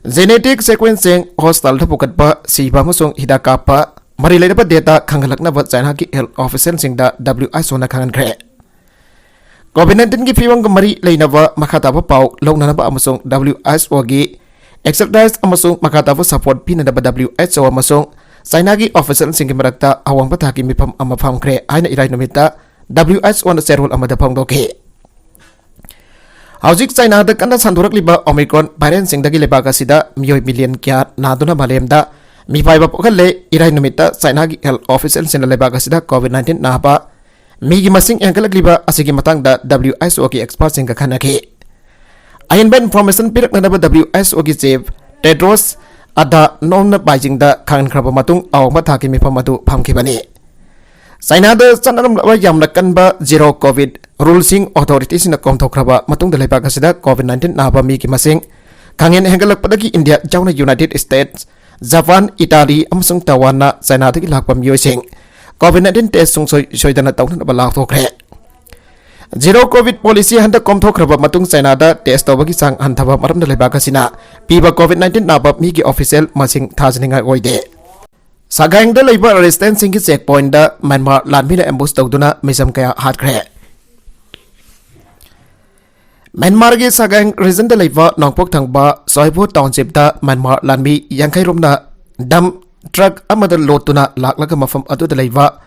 Genetic sequencing, hospital-ꯗ ꯄꯨꯈꯠꯄ, ꯁꯤꯕ ꯑꯃꯁꯨꯡ ꯍꯤꯗꯥꯛ ꯀꯥꯞꯄ, ꯃꯔꯤ ꯂꯩꯅꯕ data ꯈꯪꯍꯜꯂꯛꯅꯕ ꯆꯥꯏꯅꯥꯒꯤ health official-ꯁꯤꯡꯗ W H O-ꯅ ꯈꯪꯍꯟꯈ꯭ꯔꯦ꯫ COVID nineteen-ꯒꯤ ꯐꯤꯕꯝꯒ ꯃꯔꯤ ꯂꯩꯅꯕ ꯃꯈꯥ ꯇꯥꯕ ꯄꯥꯎ ꯂꯧꯅꯅꯕ ꯑꯃꯁꯨꯡ W H O-ꯒꯤ expertise ꯑꯃꯁꯨꯡ ꯃꯈꯥ ꯇꯥꯕ support ꯄꯤꯅꯅꯕ W H O ꯑꯃꯁꯨꯡ ꯆꯥꯏꯅꯥꯒꯤ official-ꯁꯤꯡꯒꯤ ꯃꯔꯛꯇ ꯑꯋꯥꯡꯕ ꯊꯥꯛꯀꯤ ꯃꯤꯐꯝ ꯑꯃ ꯐꯝꯈ꯭ꯔꯦ ꯍꯥꯏꯅ ꯏꯔꯥꯏ ꯅꯨꯃꯤꯠꯇ W H O-ꯅ ꯆꯦꯔꯣꯜ ꯑꯃꯗ ꯐꯣꯡꯗꯣꯛꯈꯤ꯫ ꯍꯧꯖꯤꯛ ꯆꯥꯏꯅꯥꯗ ꯀꯟꯅ ꯁꯟꯗꯣꯔꯛꯂꯤꯕ Omicron variant-ꯁꯤꯡꯗꯒꯤ ꯂꯩꯕꯥꯛ ꯑꯁꯤꯗ ꯃꯤꯑꯣꯏ million ꯀꯌꯥ ꯅꯥꯗꯨꯅ ꯃꯥꯂꯦꯝꯗ ꯃꯤꯄꯥꯏꯕ ꯄꯣꯛꯍꯜꯂꯦ꯫ ꯏꯔꯥꯏ ꯅꯨꯃꯤꯠꯇ ꯆꯥꯏꯅꯥꯒꯤ health official-ꯁꯤꯡꯅ ꯂꯩꯕꯥꯛ ꯑꯁꯤꯗ COVID nineteen ꯅꯥꯕ ꯃꯤꯒꯤ ꯃꯁꯤꯡ ꯍꯦꯟꯒꯠꯂꯛꯂꯤꯕ ꯑꯁꯤꯒꯤ ꯃꯇꯥꯡꯗ W H O-ꯒꯤ expert-ꯁꯤꯡꯒ ꯈꯟꯅꯈꯤ꯫ ꯑꯍꯦꯟꯕ information ꯄꯤꯔꯛꯅꯅꯕ W H O-ꯒꯤ chief Tedros Adhanom-ꯅ ꯕꯥꯏꯖꯤꯡꯗ ꯈꯪꯍꯟꯈ꯭ꯔꯕ ꯃꯇꯨꯡ ꯑꯋꯥꯡꯕ ꯊꯥꯛꯀꯤ ꯃꯤꯐꯝ ꯑꯗꯨ ꯐꯝꯈꯤꯕꯅꯤ꯫ ꯆꯥꯏꯅꯥꯗ ꯆꯠꯅꯔꯝꯂꯕ ꯌꯥꯝꯅ ꯀꯟꯕ zero COVID rule-ꯁꯤꯡ authority-ꯁꯤꯡꯅ ꯀꯣꯝꯊꯣꯛꯈ꯭ꯔꯕ ꯃꯇꯨꯡꯗ ꯂꯩꯕꯥꯛ ꯑꯁꯤꯗ COVID nineteen ꯅꯥꯕ ꯃꯤꯒꯤ ꯃꯁꯤꯡ ꯈꯪꯍꯦꯟ ꯍꯦꯟꯒꯠꯂꯛꯄꯗꯒꯤ ꯏꯟꯗꯤꯌꯥ ꯌꯥꯎꯅ United States, ꯖꯄꯥꯟ, ꯏꯇꯥꯂꯤ ꯑꯃꯁꯨꯡ ꯇꯥꯏꯋꯥꯟꯅ ꯆꯥꯏꯅꯥꯗꯒꯤ ꯂꯥꯛꯄ ꯃꯤꯑꯣꯏꯁꯤꯡ COVID nineteen test ꯁꯨꯡꯁꯣꯏ ꯁꯣꯏꯗꯅ ꯇꯧꯅꯅꯕ ꯂꯥꯎꯊꯣꯛꯈ꯭ꯔꯦ꯫ Zero COVID policy ꯍꯟꯗꯛ ꯀꯣꯝꯊꯣꯛꯈ꯭ꯔꯕ ꯃꯇꯨꯡ ꯆꯥꯏꯅꯥꯗ test ꯇꯧꯕꯒꯤ ꯆꯥꯡ ꯍꯟꯊꯕ ꯃꯔꯝꯅ ꯂꯩꯕꯥꯛ ꯑꯁꯤꯅ ꯄꯤꯕ COVID nineteen ꯅꯥꯕ ꯃꯤꯒꯤ official ꯃꯁꯤꯡ ꯊꯥꯖꯅꯤꯡꯉꯥꯏ ꯑꯣꯏꯗꯦ꯫ ꯁꯒꯥꯏꯡꯗ ꯂꯩꯕ resident-ꯁꯤꯡꯒꯤ check point-ꯇ ꯃ꯭ꯌꯥꯟꯃꯥꯔ ꯂꯥꯟꯃꯤꯅ ambush ꯇꯧꯗꯨꯅ ꯃꯤꯆꯝ ꯀꯌꯥ ꯍꯥꯠꯈ꯭ꯔꯦ꯫ ꯃ꯭ꯌꯥꯟꯃꯥꯔꯒꯤ ꯁꯒꯥꯏꯡ region-ꯗ ꯂꯩꯕ ꯅꯣꯡꯄꯣꯛ ꯊꯪꯕ ꯁꯣꯏꯕꯨ township-ꯇ ꯃ꯭ꯌꯥꯟꯃꯥꯔ ꯂꯥꯟꯃꯤ ꯌꯥꯡꯈꯩ ꯔꯣꯝꯅ dump truck ꯑꯃꯗ ꯂꯣꯠꯇꯨꯅ ꯂꯥꯛꯂꯒ ꯃꯐꯝ ꯑꯗꯨꯗ ꯂꯩꯕ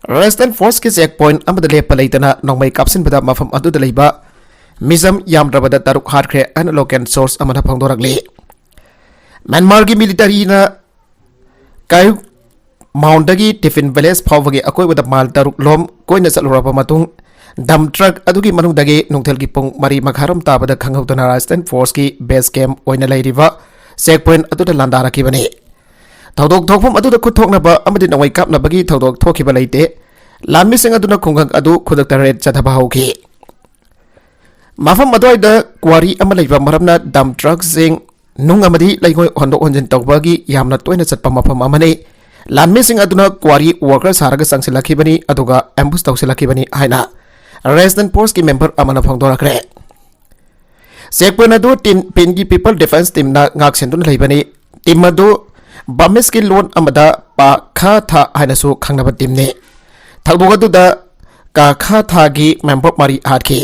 resident force-ꯀꯤ check point ꯑꯃꯗ ꯂꯦꯞꯄ ꯂꯩꯇꯅ ꯅꯣꯡꯃꯩ ꯀꯥꯞꯁꯤꯟꯕꯗ ꯃꯐꯝ ꯑꯗꯨꯗ ꯂꯩꯕ ꯃꯤꯆꯝ ꯌꯥꯝꯗ꯭ꯔꯕꯗ ꯇꯔꯨꯛ ꯍꯥꯠꯈ꯭ꯔꯦ ꯍꯥꯏꯅ local source ꯑꯃꯅ ꯐꯣꯡꯗꯣꯔꯛꯂꯤ꯫ ꯃ꯭ꯌꯥꯟꯃꯥꯔꯒꯤ military-ꯅ ꯀꯥꯌꯨꯛ ꯃꯥꯎꯟꯗꯒꯤ ꯇꯤꯐꯤꯟ village ꯐꯥꯎꯕꯒꯤ ꯑꯀꯣꯏꯕꯗ mile ꯇꯔꯨꯛ ꯂꯣꯝ ꯀꯣꯏꯅ ꯆꯠꯂꯨꯔꯕ ꯃꯇꯨꯡ, dump truck ꯑꯗꯨꯒꯤ ꯃꯅꯨꯡꯗꯒꯤ ꯅꯨꯡꯊꯤꯜꯒꯤ ꯄꯨꯡ ꯃꯔꯤ ꯃꯈꯥꯏꯔꯣꯝ ꯇꯥꯕꯗ ꯈꯪꯍꯧꯗꯅ resident force-ꯀꯤ base camp ꯑꯣꯏꯅ ꯂꯩꯔꯤꯕ check point ꯑꯗꯨꯗ ꯂꯥꯟꯗꯥꯔꯛꯈꯤꯕꯅꯤ꯫ ꯊꯧꯗꯣꯛ ꯊꯣꯛꯐꯝ ꯑꯗꯨꯗ ꯈꯨꯠ ꯊꯣꯛꯅꯕ ꯑꯃꯗꯤ ꯅꯣꯡꯃꯩ ꯀꯥꯞꯅꯕꯒꯤ ꯊꯧꯗꯣꯛ ꯊꯣꯛꯈꯤꯕ ꯂꯩꯇꯦ꯫ ꯂꯥꯟꯃꯤꯁꯤꯡ ꯑꯗꯨꯅ ꯈꯨꯡꯒꯪ ꯑꯗꯨ ꯈꯨꯗꯛꯇ ꯔꯦꯗ ꯆꯠꯊꯕ ꯍꯧꯈꯤ꯫ ꯃꯐꯝ ꯑꯗꯨꯋꯥꯏꯗ ꯀ꯭ꯋꯥꯔꯤ ꯑꯃ ꯂꯩꯕ ꯃꯔꯝꯅ ꯗꯝ ꯇ꯭ꯔꯛꯁꯤꯡ, ꯅꯨꯡ ꯑꯃꯗꯤ ꯂꯩꯉꯣꯏ ꯍꯣꯟꯗꯣꯛ ꯍꯣꯟꯖꯤꯟ ꯇꯧꯕꯒꯤ ꯌꯥꯝꯅ ꯇꯣꯏꯅ ꯆꯠꯄ ꯃꯐꯝ ꯑꯃꯅꯤ꯫ ꯂꯥꯟꯃꯤꯁꯤꯡ ꯑꯗꯨꯅ ꯀ꯭ꯋꯥꯔꯤ ꯋꯥꯔꯀꯔ ꯁꯥꯔꯒ ꯆꯪꯁꯤꯜꯂꯛꯈꯤꯕꯅꯤ, ꯑꯗꯨꯒ ꯑꯦꯝꯕꯨꯁ ꯇꯧꯁꯤꯜꯂꯛꯈꯤꯕꯅꯤ ꯍꯥꯏꯅ ꯔꯦꯁꯤꯁꯇꯦꯟꯁ ꯐꯣꯔꯁꯀꯤ ꯃꯦꯝꯕꯔ ꯑꯃꯅ ꯐꯣꯡꯗꯣꯔꯛꯈ꯭ꯔꯦ꯫ ꯆꯦꯛ ꯄꯣꯏꯟꯠ ꯑꯗꯨ ꯇꯤꯝ, ꯄꯤꯟꯒꯤ ꯄꯤꯄꯜ ꯗꯤꯐꯦꯟꯁ ꯇꯤꯝꯅ ꯉꯥꯛ ꯁꯦꯟꯗꯨꯅ ꯂꯩꯕꯅꯤ꯫ ꯇꯤꯝ ꯑꯗꯨ ꯕꯥꯃꯤꯁꯀꯤ ꯂꯣꯟ ꯑꯃꯗ ꯄꯥ ꯈꯥ ꯊꯥ ꯍꯥꯏꯅꯁꯨ ꯈꯪꯅꯕ ꯇꯤꯝꯅꯤ꯫ ꯊꯧꯗꯣꯛ ꯑꯗꯨꯗ ꯀꯥ ꯈꯥ ꯊꯥꯒꯤ ꯃꯦꯝꯕꯔ ꯃꯔꯤ ꯍꯥꯠꯈꯤ꯫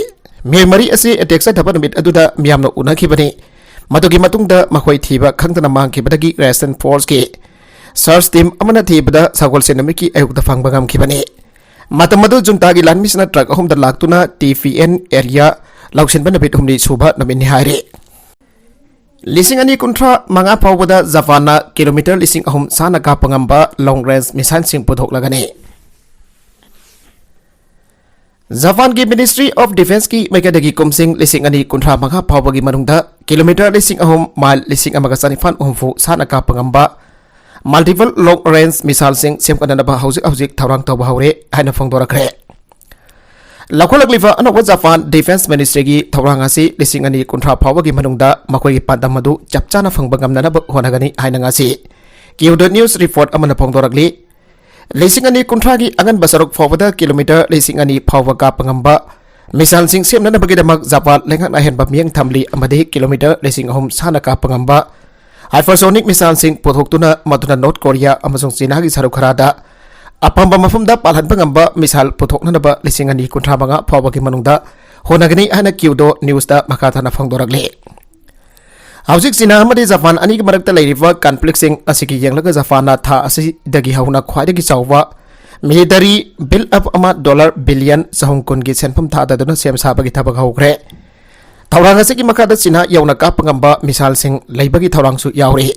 ꯃꯤꯑꯣꯏ ꯃꯔꯤ ꯑꯁꯤ ꯑꯦꯇꯦꯛ ꯆꯠꯊꯕ ꯅꯨꯃꯤꯠ ꯑꯗꯨꯗ ꯃꯤꯌꯥꯝꯅ ꯎꯅꯈꯤꯕꯅꯤ꯫ ꯃꯗꯨꯒꯤ ꯃꯇꯨꯡꯗ ꯃꯈꯣꯏ ꯊꯤꯕ ꯈꯪꯗꯅ ꯃꯥꯡꯈꯤꯕꯗꯒꯤ ꯔꯦꯁꯤꯁꯇꯦꯟꯁ ꯐꯣꯔꯁꯀꯤ ꯁꯔꯆ ꯇꯤꯝ ꯑꯃꯅ ꯊꯤꯕꯗ ꯁꯒꯣꯜꯁꯦꯟ ꯅꯨꯃꯤꯠꯀꯤ ꯑꯌꯨꯛꯇ ꯐꯪꯕ ꯉꯝꯈꯤꯕꯅꯤ꯫ ꯃꯇꯝ ꯑꯗꯨ ꯖꯨꯟꯇꯥꯒꯤ ꯂꯥꯟꯃꯤꯁꯤꯡꯅ ꯇ꯭ꯔꯛ ꯑꯍꯨꯝꯗ ꯂꯥꯛꯇꯨꯅ ꯇꯤ ꯐꯤ ꯑꯦꯟ ꯑꯦꯔꯤꯌꯥ ꯂꯧꯁꯤꯟꯕ ꯅꯨꯃꯤꯠ ꯍꯨꯝꯅꯤ ꯁꯨꯕ ꯅꯨꯃꯤꯠꯅꯤ ꯍꯥꯏꯔꯤ꯫ ꯂꯤꯁꯤꯡ ꯑꯅꯤ ꯀꯨꯟꯊ꯭ꯔꯥ ꯃꯉꯥ ꯐꯥꯎꯕꯗ ꯖꯄꯥꯟꯅ ꯀꯤꯂꯣꯃꯤꯇꯔ ꯂꯤꯁꯤꯡ ꯑꯍꯨꯝ ꯁꯥꯟꯅ ꯀꯥꯞꯄ ꯉꯝꯕ ꯂꯣꯡ ꯔꯦꯟꯖ ꯃꯤꯁꯥꯏꯜꯁꯤꯡ ꯄꯨꯊꯣꯛꯂꯒꯅꯤ꯫ ꯖꯄꯥꯟꯒꯤ ꯃꯤꯅꯤꯁꯇ꯭ꯔꯤ ꯑꯣꯐ ꯗꯤꯐꯦꯟꯁꯀꯤ ꯃꯥꯏꯀꯩꯗꯒꯤ ꯀꯨꯝꯁꯤꯡ ꯂꯤꯁꯤꯡ ꯑꯅꯤ ꯀꯨꯟꯊ꯭ꯔꯥ ꯃꯉꯥ ꯐꯥꯎꯕꯒꯤ ꯃꯅꯨꯡꯗ ꯀꯤꯂꯣꯃꯤꯇꯔ ꯂꯤꯁꯤꯡ ꯑꯍꯨꯝ, ꯃꯥꯏꯜ ꯂꯤꯁꯤꯡ ꯑꯃꯒ ꯆꯅꯤꯄꯥꯟ ꯍꯨꯝꯐꯨ ꯁꯥꯟꯅ ꯀꯥꯞꯄ ꯉꯝꯕ ꯃꯜꯇꯤꯄꯜ ꯂꯣꯡ ꯔꯦꯟꯖ ꯃꯤꯁꯥꯏꯜꯁꯤꯡ ꯁꯦꯝꯒꯠꯅꯅꯕ ꯍꯧꯖꯤꯛ ꯍꯧꯖꯤꯛ ꯊꯧꯔꯥꯡ ꯇꯧꯕ ꯍꯧꯔꯦ ꯍꯥꯏꯅ ꯐꯣꯡꯗꯣꯔꯛꯈ꯭ꯔꯦ꯫ ꯂꯧꯈꯠꯂꯛꯂꯤꯕ ꯑꯅꯧꯕ ꯖꯄꯥꯟ ꯗꯤꯐꯦꯟꯁ ꯃꯤꯅꯤꯁꯇ꯭ꯔꯤꯒꯤ ꯊꯧꯔꯥꯡ ꯑꯁꯤ ꯂꯤꯁꯤꯡ ꯑꯅꯤ ꯀꯨꯟꯊ꯭ꯔꯥ ꯐꯥꯎꯕꯒꯤ ꯃꯅꯨꯡꯗ ꯃꯈꯣꯏꯒꯤ ꯄꯥꯟꯗꯝ ꯑꯗꯨ ꯆꯞ ꯆꯥꯅ ꯐꯪꯕ ꯉꯝꯅꯅꯕ ꯍꯣꯠꯅꯒꯅꯤ ꯍꯥꯏꯅ ꯉꯁꯤ ꯀ꯭ꯌꯨꯗꯣ ꯅ꯭ꯌꯨꯁ ꯔꯤꯄꯣꯔꯠ ꯑꯃꯅ ꯐꯣꯡꯗꯣꯔꯛꯂꯤ꯫ ꯂꯤꯁꯤꯡ ꯑꯅꯤ ꯀꯨꯟꯊ꯭ꯔꯥꯒꯤ ꯑꯉꯟꯕ ꯁꯔꯨꯛ ꯐꯥꯎꯕꯗ ꯀꯤꯂꯣꯃꯤꯇꯔ ꯂꯤꯁꯤꯡ ꯑꯅꯤ ꯐꯥꯎꯕ ꯀꯥꯞꯄ ꯉꯝꯕ ꯃꯤꯁꯥꯏꯜꯁꯤꯡ ꯁꯦꯝꯅꯅꯕꯒꯤꯗꯃꯛ ꯖꯄꯥꯟ ꯂꯩꯉꯥꯛꯅ ꯑꯍꯦꯟꯕ ꯃꯤꯠꯌꯦꯡ ꯊꯝꯂꯤ ꯑꯃꯗꯤ ꯀꯤꯂꯣꯃꯤꯇꯔ ꯂꯤꯁꯤꯡ ꯑꯍꯨꯝ ꯁꯥꯟꯅ ꯀꯥꯞꯄ ꯉꯝꯕ ꯍꯥꯏꯄꯔꯁꯣꯅꯤꯛ ꯃꯤꯁꯥꯏꯜꯁꯤꯡ ꯄꯨꯊꯣꯛꯇꯨꯅ ꯃꯗꯨꯅ ꯅꯣꯔꯠ ꯀꯣꯔꯤꯌꯥ ꯑꯃꯁꯨꯡ ꯆꯤꯅꯥꯒꯤ ꯁꯔꯨꯛ ꯈꯔꯗ ꯑꯄꯥꯝꯕ ꯃꯐꯝꯗ ꯄꯥꯜꯍꯟꯕ ꯉꯝꯕ ꯃꯤꯁꯥꯏꯜ ꯄꯨꯊꯣꯛꯅꯅꯕ ꯂꯤꯁꯤꯡ ꯑꯅꯤ ꯀꯨꯟꯊ꯭ꯔꯥ ꯃꯉꯥ ꯐꯥꯎꯕꯒꯤ ꯃꯅꯨꯡꯗ ꯍꯣꯠꯅꯒꯅꯤ ꯍꯥꯏꯅ ꯀ꯭ꯌꯨꯗꯣ ꯅ꯭ꯌꯨꯁꯇ ꯃꯈꯥ ꯇꯥꯅ ꯐꯣꯡꯗꯣꯔꯛꯂꯤ꯫ ꯍꯧꯖꯤꯛ ꯆꯤꯅꯥ ꯑꯃꯗꯤ ꯖꯄꯥꯟ ꯑꯅꯤꯒꯤ ꯃꯔꯛꯇ ꯂꯩꯔꯤꯕ ꯀꯟꯐ꯭ꯂꯤꯛꯁꯤꯡ ꯑꯁꯤꯒꯤ ꯌꯦꯡꯂꯒ ꯖꯄꯥꯟꯅ ꯊꯥ ꯑꯁꯤꯗꯒꯤ ꯍꯧꯅ ꯈ꯭ꯋꯥꯏꯗꯒꯤ ꯆꯥꯎꯕ ꯃꯤꯂꯤꯇꯔꯤ ꯕꯤꯜ ꯑꯞ ꯑꯃ ꯗꯣꯂꯔ ꯕꯤꯂꯤꯌꯟ ꯆꯍꯨꯝ ꯀꯨꯟꯒꯤ ꯁꯦꯟꯐꯝ ꯊꯥꯗꯗꯨꯅ ꯁꯦꯝ ꯁꯥꯕꯒꯤ ꯊꯕꯛ ꯍꯧꯈ꯭ꯔꯦ꯫ ꯊꯧꯔꯥꯡ ꯑꯁꯤꯒꯤ ꯃꯈꯥꯗ ꯆꯤꯅꯥ ꯌꯧꯅ ꯀꯥꯞꯄ ꯉꯝꯕ ꯃꯤꯁꯥꯏꯜꯁꯤꯡ ꯂꯩꯕꯒꯤ ꯊꯧꯔꯥꯡꯁꯨ ꯌꯥꯎꯔꯤ꯫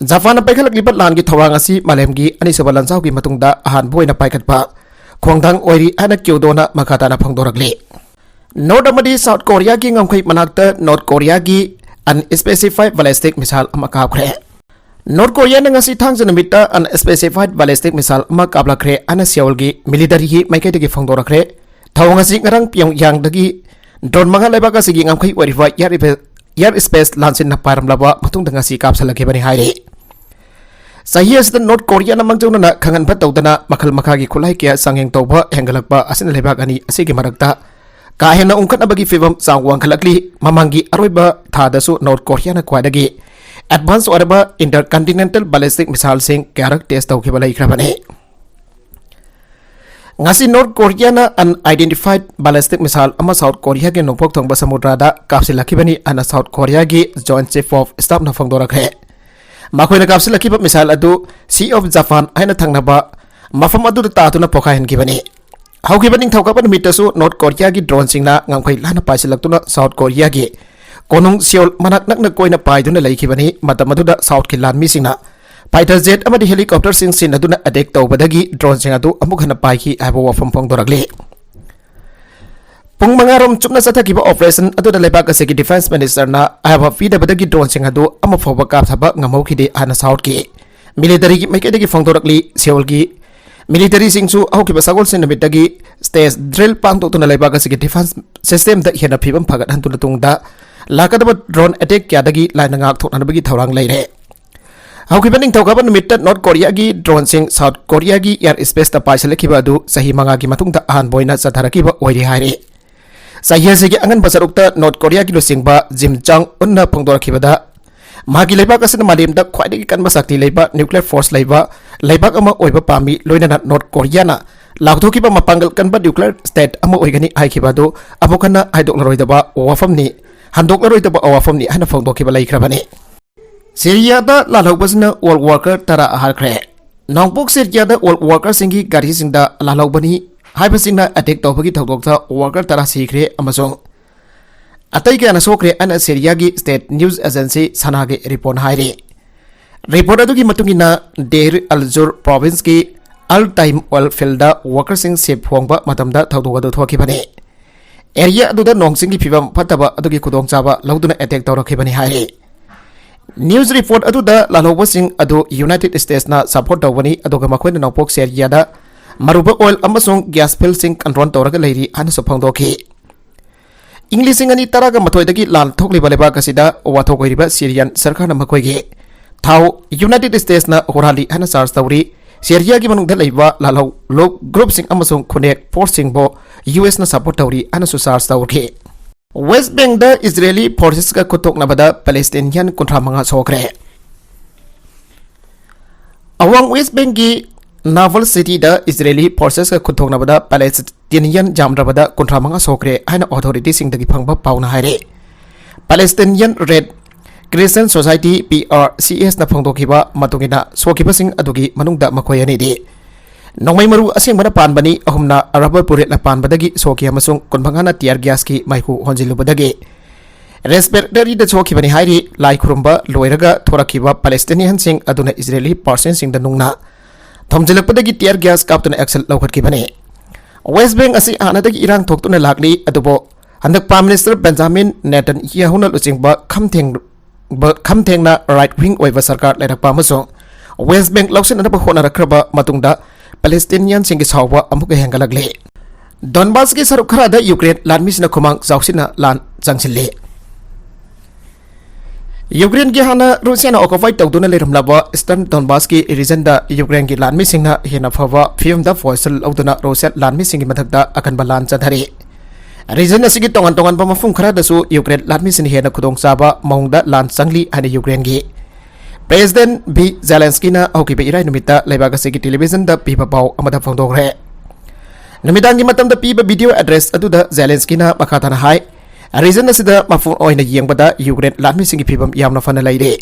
ꯖꯄꯥꯟꯅ ꯄꯥꯏꯈꯠꯂꯛꯂꯤꯕ ꯂꯥꯟꯒꯤ ꯊꯧꯔꯥꯡ ꯑꯁꯤ ꯃꯥꯂꯦꯝꯒꯤ ꯑꯅꯤꯁꯨꯕ ꯂꯥꯟꯖꯥꯎꯒꯤ ꯃꯇꯨꯡꯗ ꯑꯍꯥꯟꯕ ꯑꯣꯏꯅ ꯄꯥꯏꯈꯠꯄ ꯈꯣꯡꯊꯥꯡ ꯑꯣꯏꯔꯤ ꯍꯥꯏꯅ ꯀ꯭ꯌꯨꯗꯣꯅ ꯃꯈꯥ ꯇꯥꯅ ꯐꯣꯡꯗꯣꯔꯛꯂꯤ꯫ ꯅꯣꯔꯠ ꯑꯃꯗꯤ ꯁꯥꯎꯠ ꯀꯣꯔꯤꯌꯥꯒꯤ ꯉꯝꯈꯩ ꯃꯅꯥꯛꯇ ꯅꯣꯔꯠ ꯀꯣꯔꯤꯌꯥꯒꯤ ꯑꯟꯁ꯭ꯄꯦꯁꯤꯐꯥꯏ ꯕꯦꯂꯤꯁꯇꯤꯛ ꯃꯤꯁꯥꯏꯜ ꯑꯃ ꯀꯥꯞꯈ꯭ꯔꯦ꯫ ꯅꯣꯔꯠ ꯀꯣꯔꯤꯌꯥꯅ ꯉꯁꯤ ꯊꯥꯡꯖ ꯅꯨꯃꯤꯠꯇ unspecified ballistic missile ꯑꯃ ꯀꯥꯞꯂꯛꯈ꯭ꯔꯦ ꯍꯥꯏꯅ ꯁꯤꯑꯣꯜꯒꯤ ꯃꯤꯂꯤꯇꯔꯤꯒꯤ ꯃꯥꯏꯀꯩꯗꯒꯤ ꯐꯣꯡꯗꯣꯔꯛꯈ꯭ꯔꯦ꯫ ꯊꯧꯑꯣꯡ ꯑꯁꯤ ꯉꯔꯥꯡ ꯄꯤꯌꯣꯡꯌꯥꯡꯗꯒꯤ ꯗ꯭ꯔꯣꯟ ꯃꯉꯥ ꯂꯩꯕꯥꯛ ꯑꯁꯤꯒꯤ ꯉꯝꯈꯩ ꯑꯣꯏꯔꯤꯕ ꯏꯌꯥꯔ ꯏꯐꯦ-, ꯏꯌꯥꯔ ꯁ꯭ꯄꯦꯁ ꯂꯥꯟꯁꯤꯟꯅ ꯄꯥꯏꯔꯝꯂꯕ ꯃꯇꯨꯡꯗ ꯉꯁꯤ ꯀꯥꯞꯁꯤꯜꯂꯛꯈꯤꯕꯅꯤ ꯍꯥꯏꯔꯤ꯫ ꯆꯍꯤ ꯑꯁꯤꯗ ꯅꯣꯔꯠ ꯀꯣꯔꯤꯌꯥꯅ ꯃꯥꯡꯖꯧꯅꯅ ꯈꯪꯍꯟꯕ ꯇꯧꯗꯅ ꯃꯈꯜ ꯃꯈꯥꯒꯤ ꯈꯨꯠꯂꯥꯏ ꯀꯌꯥ ꯆꯥꯡꯌꯦꯡ ꯇꯧꯕ ꯍꯦꯟꯒꯠꯂꯛꯄ ꯑꯁꯤꯅ ꯂꯩꯕꯥꯛ ꯑꯅꯤ ꯑꯁꯤꯒꯤ ꯃꯔꯛꯇ ꯀꯥ ꯍꯦꯟꯅ ꯎꯪꯈꯠꯅꯕꯒꯤ ꯐꯤꯕꯝ ꯆꯥꯡ ꯋꯥꯡꯈꯠꯂꯛꯂꯤ꯫ ꯃꯃꯥꯡꯒꯤ ꯑꯔꯣꯏꯕ ꯊꯥꯗꯁꯨ ꯅꯣꯔꯠ ꯀꯣꯔꯤꯌꯥꯅ ꯈ꯭ꯋꯥꯏꯗꯒꯤ advance ꯑꯣꯏꯔꯕ intercontinental ballistic missileꯁꯤꯡ ꯀꯌꯥꯔꯛ test ꯇꯧꯈꯤꯕ ꯂꯩꯈ꯭ꯔꯕꯅꯤ꯫ ꯉꯁꯤ ꯅꯣꯔꯠ ꯀꯣꯔꯤꯌꯥꯅ unidentified ballistic missile ꯑꯃ ꯁꯥꯎꯠ ꯀꯣꯔꯤꯌꯥꯒꯤ ꯅꯣꯡꯄꯣꯛ ꯊꯪꯕ ꯁꯃꯨꯗ꯭ꯔꯗ ꯀꯥꯞꯁꯤꯜꯂꯛꯈꯤꯕꯅꯤ ꯍꯥꯏꯅ ꯁꯥꯎꯠ ꯀꯣꯔꯤꯌꯥꯒꯤ Joint Chief of Staffꯅ ꯐꯣꯡꯗꯣꯔꯛꯈ꯭ꯔꯦ꯫ ꯃꯈꯣꯏꯅ ꯀꯥꯞꯁꯤꯜꯂꯛꯈꯤꯕ missile ꯑꯗꯨ Sea of Japan ꯍꯥꯏꯅ ꯊꯪꯅꯕ ꯃꯐꯝ ꯑꯗꯨꯗ ꯇꯥꯗꯨꯅ ꯄꯣꯈꯥꯏꯍꯟꯈꯤꯕꯅꯤ꯫ ꯍꯧꯈꯤꯕ ꯅꯤꯡꯊꯧꯀꯥꯕ ꯅꯨꯃꯤꯠꯇꯁꯨ ꯅꯣꯔꯠ ꯀꯣꯔꯤꯌꯥꯒꯤ ꯗ꯭ꯔꯣꯟꯁꯤꯡꯅ ꯉꯝꯈꯩ ꯂꯥꯟꯅ ꯄꯥꯏꯁꯤꯜꯂꯛꯇꯨꯅ ꯁꯥꯎꯠ ꯀꯣꯔꯤꯌꯥꯒꯤ ꯀꯣꯅꯨꯡ ꯁꯤꯑꯣꯜ ꯃꯅꯥꯛ ꯅꯛꯅ ꯀꯣꯏꯅ ꯄꯥꯏꯗꯨꯅ ꯂꯩꯈꯤꯕꯅꯤ꯫ ꯃꯇꯝ ꯑꯗꯨꯗ ꯁꯥꯎꯠꯀꯤ ꯂꯥꯟꯃꯤꯁꯤꯡꯅ fighter jet ꯑꯃꯗꯤ helicopterꯁꯤꯡ ꯁꯤꯖꯤꯟꯅꯗꯨꯅ attack ꯇꯧꯕꯗꯒꯤ ꯗ꯭ꯔꯣꯟꯁꯤꯡ ꯑꯗꯨ ꯑꯃꯨꯛ ꯍꯟꯅ ꯄꯥꯏꯈꯤ ꯍꯥꯏꯕ ꯋꯥꯐꯝ ꯐꯣꯡꯗꯣꯔꯛꯂꯤ꯫ ꯄꯨꯡ ꯃꯉꯥ ꯔꯣꯝ ꯆꯨꯞꯅ ꯆꯠꯊꯈꯤꯕ operation ꯑꯗꯨꯗ ꯂꯩꯕꯥꯛ ꯑꯁꯤꯒꯤ defence ministerꯅ ꯑꯌꯥꯕ ꯄꯤꯗꯕꯗꯒꯤ ꯗ꯭ꯔꯣꯟꯁꯤꯡ ꯑꯗꯨ ꯑꯃ ꯐꯥꯎꯕ ꯀꯥꯞꯊꯕ ꯉꯝꯍꯧꯈꯤꯗꯦ ꯍꯥꯏꯅ ꯁꯥꯎꯠꯀꯤ ꯃꯤꯂꯤꯇꯔꯤꯒꯤ ꯃꯥꯏꯀꯩꯗꯒꯤ ꯐꯣꯡꯗꯣꯔꯛꯂꯤ꯫ ꯁꯤꯑꯣꯜꯒꯤ ꯃꯤꯂꯤꯇꯔꯤꯁꯤꯡꯁꯨ ꯍꯧꯈꯤꯕ ꯁꯒꯣꯜꯁꯦꯟ ꯅꯨꯃꯤꯠꯇꯒꯤ stage drill ꯄꯥꯡꯊꯣꯛꯇꯨꯅ ꯂꯩꯕꯥꯛ ꯑꯁꯤꯒꯤ defence systemꯗ ꯍꯦꯟꯅ ꯐꯤꯕꯝ ꯐꯒꯠꯍꯟꯗꯨꯅ ꯇꯨꯡꯗ ꯂꯥꯛꯀꯗꯕ drone attack ꯀꯌꯥꯗꯒꯤ ꯂꯥꯏꯅ ꯉꯥꯛꯊꯣꯛꯅꯅꯕꯒꯤ ꯊꯧꯔꯥꯡ ꯂꯩꯔꯦ꯫ ꯍꯧꯈꯤꯕ ꯅꯤꯡꯊꯧꯀꯥꯕ ꯅꯨꯃꯤꯠꯇ ꯅꯣꯔꯠ ꯀꯣꯔꯤꯌꯥꯒꯤ ꯗ꯭ꯔꯣꯟꯁꯤꯡ ꯁꯥꯎꯠ ꯀꯣꯔꯤꯌꯥꯒꯤ air spaceꯇ ꯄꯥꯏꯁꯤꯜꯂꯛꯈꯤꯕ ꯑꯗꯨ ꯆꯍꯤ ꯃꯉꯥꯒꯤ ꯃꯇꯨꯡꯗ ꯑꯍꯥꯟꯕ ꯑꯣꯏꯅ ꯆꯠꯊꯔꯛꯈꯤꯕ ꯑꯣꯏꯔꯤ ꯍꯥꯏꯔꯤ꯫ ꯆꯍꯤ ꯑꯁꯤꯒꯤ ꯑꯉꯟꯕ ꯁꯔꯨꯛꯇ ꯅꯣꯔꯠ ꯀꯣꯔꯤꯌꯥꯒꯤ ꯂꯨꯆꯤꯡꯕ ꯖꯤꯝ ꯖꯥꯡ ꯎꯟꯅ ꯐꯣꯡꯗꯣꯔꯛꯈꯤꯕꯗ, ꯃꯍꯥꯛꯀꯤ ꯂꯩꯕꯥꯛ ꯑꯁꯤꯅ ꯃꯥꯂꯦꯝꯗ ꯈ꯭ꯋꯥꯏꯗꯒꯤ ꯀꯟꯕ ꯁꯛꯇꯤ ꯂꯩꯕ nuclear force ꯂꯩꯕ ꯂꯩꯕꯥꯛ ꯑꯃ ꯑꯣꯏꯕ ꯄꯥꯝꯃꯤ, ꯂꯣꯏꯅꯅ ꯅꯣꯔꯠ ꯀꯣꯔꯤꯌꯥꯅ ꯂꯥꯎꯊꯣꯛꯈꯤꯕ ꯃꯄꯥꯡꯒꯜ ꯀꯟꯕ nuclear state ꯑꯃ ꯑꯣꯏꯒꯅꯤ ꯍꯥꯏꯈꯤꯕ ꯑꯗꯨ ꯑꯃꯨꯛ ꯍꯟꯅ ꯍꯥꯏꯗꯣꯛꯂꯔꯣꯏꯗꯕ ꯋꯥꯐꯝꯅꯤ, ꯍꯟꯗꯣꯛꯂꯔꯣꯏꯗꯕ ꯋꯥꯐꯝꯅꯤ ꯍꯥꯏꯅ ꯐꯣꯡꯗꯣꯛꯈꯤꯕ ꯂꯩꯈ꯭ꯔꯕꯅꯤ꯫ ꯁꯤꯔꯤꯌꯥꯗ ꯂꯥꯜꯍꯧꯕꯁꯤꯅ world worker ꯇꯔꯥ ꯍꯥꯠꯈ꯭ꯔꯦ꯫ ꯅꯣꯡꯄꯣꯛ ꯁꯤꯔꯤꯌꯥꯗ world workerꯁꯤꯡꯒꯤ ꯒꯥꯔꯤꯁꯤꯡꯗ ꯂꯥꯜꯍꯧꯕꯅꯤ ꯍꯥꯏꯕꯁꯤꯡꯅ attack ꯇꯧꯕꯒꯤ ꯊꯧꯗꯣꯛꯇ worker ꯇꯔꯥ ꯁꯤꯈ꯭ꯔꯦ ꯑꯃꯁꯨꯡ ꯑꯇꯩ ꯀꯌꯥꯅ ꯁꯣꯛꯈ꯭ꯔꯦ ꯍꯥꯏꯅ ꯁꯤꯔꯤꯌꯥꯒꯤ state news agency ꯁꯅꯥꯒꯤ report ꯍꯥꯏꯔꯤ꯫ Report ꯑꯗꯨꯒꯤ ꯃꯇꯨꯡ ꯏꯟꯅ, ꯗꯦꯔ ꯑꯜ ꯖꯨꯔ provinceꯀꯤ ꯑꯜ ꯇꯥꯏꯝ oil fieldꯗ workerꯁꯤꯡ ꯁꯤꯞ ꯍꯣꯡꯕ ꯃꯇꯝꯗ ꯊꯧꯗꯣꯛ ꯑꯗꯨ ꯊꯣꯛꯈꯤꯕꯅꯤ꯫ Area ꯑꯗꯨꯗ ꯅꯣꯡ ꯆꯤꯡꯒꯤ ꯐꯤꯕꯝ ꯐꯠꯇꯕ ꯑꯗꯨꯒꯤ ꯈꯨꯗꯣꯡꯆꯥꯕ ꯂꯧꯗꯨꯅ attack ꯇꯧꯔꯛꯈꯤꯕꯅꯤ ꯍꯥꯏꯔꯤ꯫ News report ꯑꯗꯨꯗ ꯂꯥꯜꯍꯧꯕꯁꯤꯡ ꯑꯗꯨ United Statesꯅ support ꯇꯧꯕꯅꯤ, ꯑꯗꯨꯒ ꯃꯈꯣꯏꯅ ꯅꯣꯡꯄꯣꯛ ꯁꯦꯔꯤꯌꯥꯗ ꯃꯔꯨꯕ oil ꯑꯃꯁꯨꯡ gas fieldꯁꯤꯡ control ꯇꯧꯔꯒ ꯂꯩꯔꯤ ꯍꯥꯏꯅꯁꯨ ꯐꯣꯡꯗꯣꯛꯈꯤ꯫ ꯏꯪ ꯂꯤꯁꯤꯡ ꯑꯅꯤ ꯇꯔꯥꯒ ꯃꯥꯊꯣꯏꯗꯒꯤ ꯂꯥꯟ ꯊꯣꯛꯂꯤꯕ ꯂꯩꯕꯥꯛ ꯑꯁꯤꯗ ꯋꯥꯊꯣꯛ ꯑꯣꯏꯔꯤꯕ ꯁꯤꯔꯤꯌꯥꯟ ꯁꯔꯀꯥꯔꯅ ꯃꯈꯣꯏꯒꯤ ꯊꯥꯎ United Statesꯅ ꯍꯨꯔꯥꯜꯂꯤ ꯍꯥꯏꯅ charge ꯇꯧꯔꯤ꯫ ꯁꯤꯔꯤꯌꯥꯒꯤ ꯃꯅꯨꯡꯗ ꯂꯩꯕ ꯂꯥꯜꯍꯧ groupꯁꯤꯡ ꯑꯃꯁꯨꯡ ꯈꯨꯟꯅꯦꯛ forceꯁꯤꯡꯕꯨ USꯅ support ꯇꯧꯔꯤ ꯍꯥꯏꯅꯁꯨ charge ꯇꯧꯈꯤ꯫ West Bankꯗ Israeli forcesꯀ ꯈꯨꯠꯊꯣꯛꯅꯕꯗ Palestinian ꯀꯨꯟꯊ꯭ꯔꯥ ꯃꯉꯥ ꯁꯣꯛꯈ꯭ꯔꯦ꯫ ꯑꯋꯥꯡ West Bankꯀꯤ Nabal cityꯗ Israeli forcesꯀ ꯈꯨꯠꯊꯣꯛꯅꯕꯗ Palestinian ꯌꯥꯝꯗ꯭ꯔꯕꯗ ꯀꯨꯟꯊ꯭ꯔꯥ ꯃꯉꯥ ꯁꯣꯛꯈ꯭ꯔꯦ ꯍꯥꯏꯅ authorityꯁꯤꯡꯗꯒꯤ ꯐꯪꯕ ꯄꯥꯎꯅ ꯍꯥꯏꯔꯤ꯫ Palestinian Red Crescent Society, PRCSꯅ ꯐꯣꯡꯗꯣꯛꯈꯤꯕ ꯃꯇꯨꯡ ꯏꯟꯅ, ꯁꯣꯛꯈꯤꯕꯁꯤꯡ ꯑꯗꯨꯒꯤ ꯃꯅꯨꯡꯗ ꯃꯈꯣꯏ ꯑꯅꯤꯗꯤ ꯅꯣꯡꯃꯩ ꯃꯔꯨ ꯑꯁꯦꯡꯕꯅ ꯄꯥꯟꯕꯅꯤ, ꯑꯍꯨꯝꯅ rubber bulletꯅ ꯄꯥꯟꯕꯗꯒꯤ ꯁꯣꯛꯈꯤ ꯑꯃꯁꯨꯡ ꯀꯨꯟꯃꯉꯥꯅ tear gasꯀꯤ ꯃꯩꯈꯨ ꯍꯣꯟꯖꯤꯜꯂꯨꯕꯗꯒꯤ respiratoryꯗ ꯁꯣꯛꯈꯤꯕꯅꯤ ꯍꯥꯏꯔꯤ꯫ ꯂꯥꯏ ꯈꯨꯔꯨꯝꯕ ꯂꯣꯏꯔꯒ ꯊꯣꯔꯛꯈꯤꯕ Palestinianꯁꯤꯡ ꯑꯗꯨꯅ Israeli forcesꯁꯤꯡꯗ ꯅꯨꯡꯅ ꯊꯣꯝꯖꯤꯜꯂꯛꯄꯗꯒꯤ tear gas ꯀꯥꯞꯇꯨꯅ action ꯂꯧꯈꯠꯈꯤꯕꯅꯤ꯫ West Bank ꯑꯁꯤ ꯍꯥꯟꯅꯗꯒꯤ ꯏꯔꯥꯡ ꯊꯣꯛꯇꯨꯅ ꯂꯥꯛꯂꯤ, ꯑꯗꯨꯕꯨ ꯍꯟꯗꯛ Prime Minister Benjamin Netanyahuꯅ ꯂꯨꯆꯤꯡꯕ ꯈꯝ ꯊꯦꯡ-, ꯕ-, ꯈꯝ ꯊꯦꯡꯅ right wing ꯑꯣꯏꯕ ꯁꯔꯀꯥꯔ ꯂꯩꯔꯛꯄ ꯑꯃꯁꯨꯡ West Bank ꯂꯧꯁꯤꯟꯅꯅꯕ ꯍꯣꯠꯅꯔꯛꯈ꯭ꯔꯕ ꯃꯇꯨꯡꯗ Palestinianꯁꯤꯡꯒꯤ ꯁꯥꯎꯕ ꯑꯃꯨꯛꯀ ꯍꯦꯟꯒꯠꯂꯛꯂꯤ꯫ Donbasꯀꯤ ꯁꯔꯨꯛ ꯈꯔꯗ Ukraine ꯂꯥꯟꯃꯤꯁꯤꯡꯅ ꯈꯨꯃꯥꯡ ꯆꯥꯎꯁꯤꯟꯅ ꯂꯥꯟ ꯆꯪꯁꯤꯜꯂꯤ꯫ Ukraineꯒꯤ ꯍꯥꯟꯅ Russiaꯅ occupy ꯇꯧꯗꯨꯅ ꯂꯩꯔꯝꯂꯕ Eastern Donbasꯀꯤ regionꯗ Ukraineꯒꯤ ꯂꯥꯟꯃꯤꯁꯤꯡꯅ ꯍꯦꯟꯅ ꯐꯕ ꯐꯤꯕꯝꯗ ꯄꯣꯏꯁꯜ ꯂꯧꯗꯨꯅ Russian ꯂꯥꯟꯃꯤꯁꯤꯡꯒꯤ ꯃꯊꯛꯇ ꯑꯀꯟꯕ ꯂꯥꯟ ꯆꯠꯊꯔꯤ꯫ Region ꯑꯁꯤꯒꯤ ꯇꯣꯉꯥꯟ ꯇꯣꯉꯥꯟꯕ ꯃꯐꯝ ꯈꯔꯗꯁꯨ Ukraine ꯂꯥꯟꯃꯤꯁꯤꯡꯅ ꯍꯦꯟꯅ ꯈꯨꯗꯣꯡꯆꯥꯕ ꯃꯑꯣꯡꯗ ꯂꯥꯟ ꯆꯪꯂꯤ ꯍꯥꯏꯅ Ukraineꯒꯤ President V Zelenskyꯅ ꯍꯧꯈꯤꯕ ꯏꯔꯥꯏ ꯅꯨꯃꯤꯠꯇ ꯂꯩꯕꯥꯛ ꯑꯁꯤꯒꯤ televisionꯗ ꯄꯤꯕ ꯄꯥꯎ ꯑꯃꯗ ꯐꯣꯡꯗꯣꯛꯈ꯭ꯔꯦ꯫ ꯅꯨꯃꯤꯗꯥꯡꯒꯤ ꯃꯇꯝꯗ ꯄꯤꯕ video address ꯑꯗꯨꯗ Zelenskyꯅ ꯃꯈꯥ ꯇꯥꯅ ꯍꯥꯏ, Region ꯑꯁꯤꯗ ꯃꯄꯨꯡ ꯑꯣꯏꯅ ꯌꯦꯡꯕꯗ Ukraine ꯂꯥꯟꯃꯤꯁꯤꯡꯒꯤ ꯐꯤꯕꯝ ꯌꯥꯝꯅ ꯐꯅ ꯂꯩꯔꯦ꯫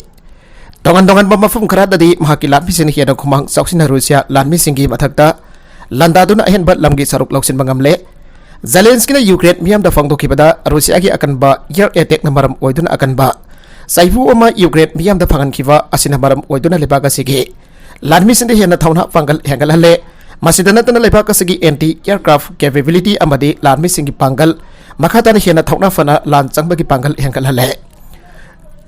ꯇꯣꯉꯥꯟ ꯇꯣꯉꯥꯟꯕ ꯃꯐꯝ ꯈꯔꯗꯗꯤ ꯃꯍꯥꯛꯀꯤ ꯂꯥꯟꯃꯤꯁꯤꯡꯅ ꯍꯦꯟꯅ ꯈꯨꯃꯥꯡ ꯆꯥꯎꯁꯤꯟꯅ Russia ꯂꯥꯟꯃꯤꯁꯤꯡꯒꯤ ꯃꯊꯛꯇ ꯂꯥꯟꯗꯥꯗꯨꯅ ꯑꯍꯦꯟꯕ ꯂꯝꯒꯤ ꯁꯔꯨꯛ ꯂꯧꯁꯤꯟꯕ ꯉꯝꯂꯦ꯫ Zelenskyꯅ Ukraine ꯃꯤꯌꯥꯝꯗ ꯐꯣꯡꯗꯣꯛꯈꯤꯕꯗ, Russiaꯒꯤ ꯑꯀꯟꯕ air attackꯅ ꯃꯔꯝ ꯑꯣꯏꯗꯨꯅ ꯑꯀꯟꯕ ꯆꯩꯐꯨ ꯑꯃ Ukraine ꯃꯤꯌꯥꯝꯗ ꯐꯪꯍꯟꯈꯤꯕ ꯑꯁꯤꯅ ꯃꯔꯝ ꯑꯣꯏꯗꯨꯅ ꯂꯩꯕꯥꯛ ꯑꯁꯤꯒꯤ ꯂꯥꯟꯃꯤꯁꯤꯡꯗ ꯍꯦꯟꯅ ꯊꯧꯅꯥ ꯄꯥꯡꯒꯜ ꯍꯦꯟꯒꯠꯍꯜꯂꯦ꯫ ꯃꯁꯤꯗ ꯅꯠꯇꯅ ꯂꯩꯕꯥꯛ ꯑꯁꯤꯒꯤ anti aircraft capability ꯑꯃꯗꯤ ꯂꯥꯟꯃꯤꯁꯤꯡꯒꯤ ꯄꯥꯡꯒꯜ ꯃꯈꯥ ꯇꯥꯅ ꯍꯦꯟꯅ ꯊꯧꯅꯥ ꯐꯅ ꯂꯥꯟ ꯆꯪꯕꯒꯤ ꯄꯥꯡꯒꯜ ꯍꯦꯟꯒꯠꯍꯜꯂꯦ꯫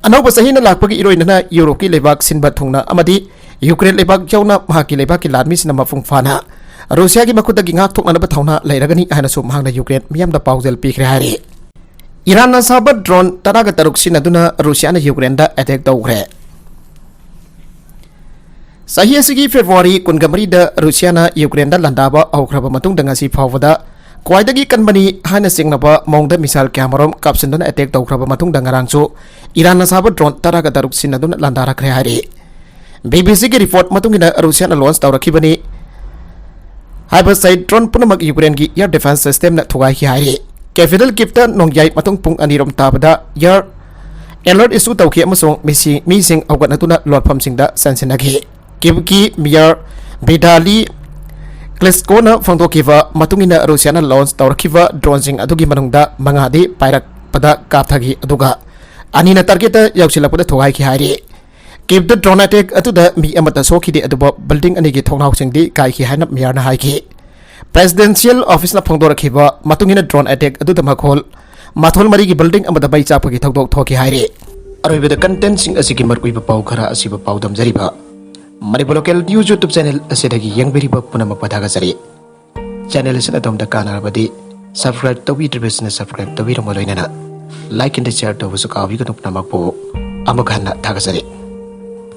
ꯑꯅꯧꯕ ꯆꯍꯤꯅ ꯂꯥꯛꯄꯒꯤ ꯏꯔꯣꯏꯅꯅ ꯌꯨꯔꯣꯞꯀꯤ ꯂꯩꯕꯥꯛ ꯁꯤꯟꯕ ꯊꯨꯡꯅ ꯑꯃꯗꯤ ꯌꯨꯀ꯭ꯔꯦꯟ ꯂꯩꯕꯥꯛ ꯌꯥꯎꯅ ꯃꯍꯥꯛꯀꯤ ꯂꯩꯕꯥꯛꯀꯤ ꯂꯥꯟꯃꯤꯁꯤꯡꯅ ꯃꯄꯨꯡ ꯐꯥꯅ ꯔꯨꯁꯤꯌꯥꯒꯤ ꯃꯈꯨꯠꯇꯒꯤ ꯉꯥꯛꯊꯣꯛꯅꯅꯕ ꯊꯧꯅꯥ ꯂꯩꯔꯒꯅꯤ ꯍꯥꯏꯅꯁꯨ ꯃꯍꯥꯛꯅ ꯌꯨꯀ꯭ꯔꯦꯟ ꯃꯤꯌꯥꯝꯗ ꯄꯥꯎꯖꯦꯜ ꯄꯤꯈ꯭ꯔꯦ ꯍꯥꯏꯔꯤ꯫ ꯏꯔꯥꯟꯅ ꯁꯥꯕ ꯗ꯭ꯔꯣꯟ ꯇꯔꯥꯒ ꯇꯔꯨꯛ ꯁꯤꯖꯤꯟꯅꯗꯨꯅ ꯔꯨꯁꯤꯌꯥꯅ ꯌꯨꯀ꯭ꯔꯦꯟꯗ ꯑꯦꯇꯦꯛ ꯇꯧꯈ꯭ꯔꯦ꯫ ꯆꯍꯤ ꯑꯁꯤꯒꯤ ꯐꯦꯕ꯭ꯔꯨꯋꯥꯔꯤ ꯀꯨꯟꯒ ꯃꯔꯤꯗ ꯔꯨꯁꯤꯌꯥꯅ ꯌꯨꯀ꯭ꯔꯦꯟꯗ ꯂꯥꯟꯗꯥꯕ ꯍꯧꯈ꯭ꯔꯕ ꯃꯇꯨꯡꯗ ꯉꯁꯤ ꯐꯥꯎꯕꯗ ꯈ꯭ꯋꯥꯏꯗꯒꯤ ꯀꯟꯕꯅꯤ ꯍꯥꯏꯅ ꯆꯤꯡꯅꯕ ꯃꯑꯣꯡꯗ ꯃꯤꯁꯥꯏꯜ ꯀꯌꯥꯃꯔꯨꯝ ꯀꯥꯞꯁꯤꯟꯗꯨꯅ ꯑꯦꯇꯦꯛ ꯇꯧꯈ꯭ꯔꯕ ꯃꯇꯨꯡꯗ ꯉꯔꯥꯡꯁꯨ ꯏꯔꯥꯟꯅ ꯁꯥꯕ ꯗ꯭ꯔꯣꯟ ꯇꯔꯥꯒ ꯇꯔꯨꯛ ꯁꯤꯖꯤꯟꯅꯗꯨꯅ ꯂꯥꯟꯗꯥꯔꯛꯈ꯭ꯔꯦ ꯍꯥꯏꯔꯤ꯫ ꯕꯤ ꯕꯤ ꯁꯤꯒꯤ ꯔꯤꯄꯣꯔꯠ ꯃꯇꯨꯡ ꯏꯟꯅ ꯔꯨꯁꯤꯌꯥꯅ ꯂꯣꯟꯆ ꯇꯧꯔꯛꯈꯤꯕꯅꯤ ꯍꯥꯏꯕ ꯁꯥꯏꯠ ꯗ꯭ꯔꯣꯟ ꯄꯨꯝꯅꯃꯛ ꯌꯨꯀ꯭ꯔꯦꯟꯒꯤ ꯑꯦꯌꯔ ꯗꯤꯐꯦꯟꯁ ꯁꯤꯁꯇꯦꯝꯅ ꯊꯨꯒꯥꯏꯈꯤ ꯍꯥꯏꯔꯤ꯫ ꯀꯦꯄꯤꯇꯦꯜ ꯀꯤꯞꯇ ꯅꯣꯡꯌꯥꯏ ꯃꯇꯨꯡ ꯄꯨꯡ ꯑꯅꯤꯔꯣꯝ ꯇꯥꯕꯗ ꯑꯦꯌꯔ ꯑꯦꯂꯔꯠ ꯏꯁꯨ ꯇꯧꯈꯤ ꯑꯃꯁꯨꯡ ꯃꯤꯁꯤ-, ꯃꯤꯁꯤꯡ ꯍꯧꯒꯠꯅꯗꯨꯅ ꯂꯣꯠꯐꯝꯁꯤꯡꯗ ꯆꯪꯁꯤꯟꯅꯈꯤ꯫ ꯀꯤꯞꯀꯤ ꯃꯤꯌꯔ ꯚꯤꯗꯥꯂꯤ ꯀ꯭ꯂꯤꯁꯀꯣꯅ ꯐꯣꯡꯗꯣꯛꯈꯤꯕ ꯃꯇꯨꯡ ꯏꯟꯅ ꯔꯨꯁꯤꯌꯥꯅ ꯂꯣꯟꯆ ꯇꯧꯔꯛꯈꯤꯕ ꯗ꯭ꯔꯣꯟꯁꯤꯡ ꯑꯗꯨꯒꯤ ꯃꯅꯨꯡꯗ ꯃꯉꯥꯗꯤ ꯄꯥꯏꯔꯛꯄꯗ ꯀꯥꯞꯊꯈꯤ, ꯑꯗꯨꯒ ꯑꯅꯤꯅ ꯇꯥꯔꯒꯦꯠꯇ ꯌꯧꯁꯤꯜꯂꯛꯄꯗ ꯊꯨꯒꯥꯏꯈꯤ ꯍꯥꯏꯔꯤ꯫ ꯀꯤꯞꯇ ꯗ꯭ꯔꯣꯟ ꯑꯦꯇꯦꯛ ꯑꯗꯨꯗ ꯃꯤ ꯑꯃꯠꯇ ꯁꯣꯛꯈꯤꯗꯦ, ꯑꯗꯨꯕꯨ ꯕꯤꯜꯗꯤꯡ ꯑꯅꯤꯒꯤ ꯊꯣꯡꯅꯥꯎꯁꯤꯡꯗꯤ ꯀꯥꯏꯈꯤ ꯍꯥꯏꯅ ꯃꯤꯌꯔꯅ ꯍꯥꯏꯈꯤ꯫ ꯄ꯭ꯔꯦꯁꯤꯗꯦꯟꯁꯤꯌꯦꯜ ꯑꯣꯐꯤꯁꯅ ꯐꯣꯡꯗꯣꯔꯛꯈꯤꯕ ꯃꯇꯨꯡ ꯏꯟꯅ ꯗ꯭ꯔꯣꯟ ꯑꯦꯇꯦꯛ ꯑꯗꯨꯗ ꯃꯈꯣꯜ ꯃꯊꯣꯜ ꯃꯔꯤꯒꯤ ꯕꯤꯜꯗꯤꯡ ꯑꯃꯗ ꯃꯩ ꯆꯥꯛꯄꯒꯤ ꯊꯧꯗꯣꯛ ꯊꯣꯛꯈꯤ ꯍꯥꯏꯔꯤ꯫ ꯑꯔꯣꯏꯕꯗ ꯀꯟꯇꯦꯟꯁꯤꯡ ꯑꯁꯤꯒꯤ ꯃꯔꯨꯑꯣꯏꯕ ꯄꯥꯎ ꯈꯔ ꯑꯁꯤꯕꯨ ꯄꯥꯎꯗꯝꯖꯔꯤꯕ Manipur local news YouTube channel ꯑꯁꯤꯗꯒꯤ ꯌꯦꯡꯕꯤꯔꯤꯕ ꯄꯨꯝꯅꯃꯛꯄꯨ ꯊꯥꯒꯠꯆꯔꯤ꯫ ꯆꯦꯅꯦꯜ ꯑꯁꯤꯅ ꯑꯗꯣꯝꯗ ꯀꯥꯟꯅꯔꯕꯗꯤ ꯁꯕꯁꯀ꯭ꯔꯥꯏꯕ ꯇꯧꯕꯤꯗ꯭ꯔꯤꯕꯁꯤꯅ ꯁꯕꯁꯀ꯭ꯔꯥꯏꯕ ꯇꯧꯕꯤꯔꯝꯕ ꯂꯣꯏꯅꯅ ꯂꯥꯏꯛ ꯑꯦꯟ ꯁꯤꯌꯔ ꯇꯧꯕꯁꯨ ꯀꯥꯎꯕꯤꯒꯅꯨ꯫ ꯄꯨꯝꯅꯃꯛꯄꯨ ꯑꯃꯨꯛ ꯍꯟꯅ ꯊꯥꯒꯠꯆꯔꯤ꯫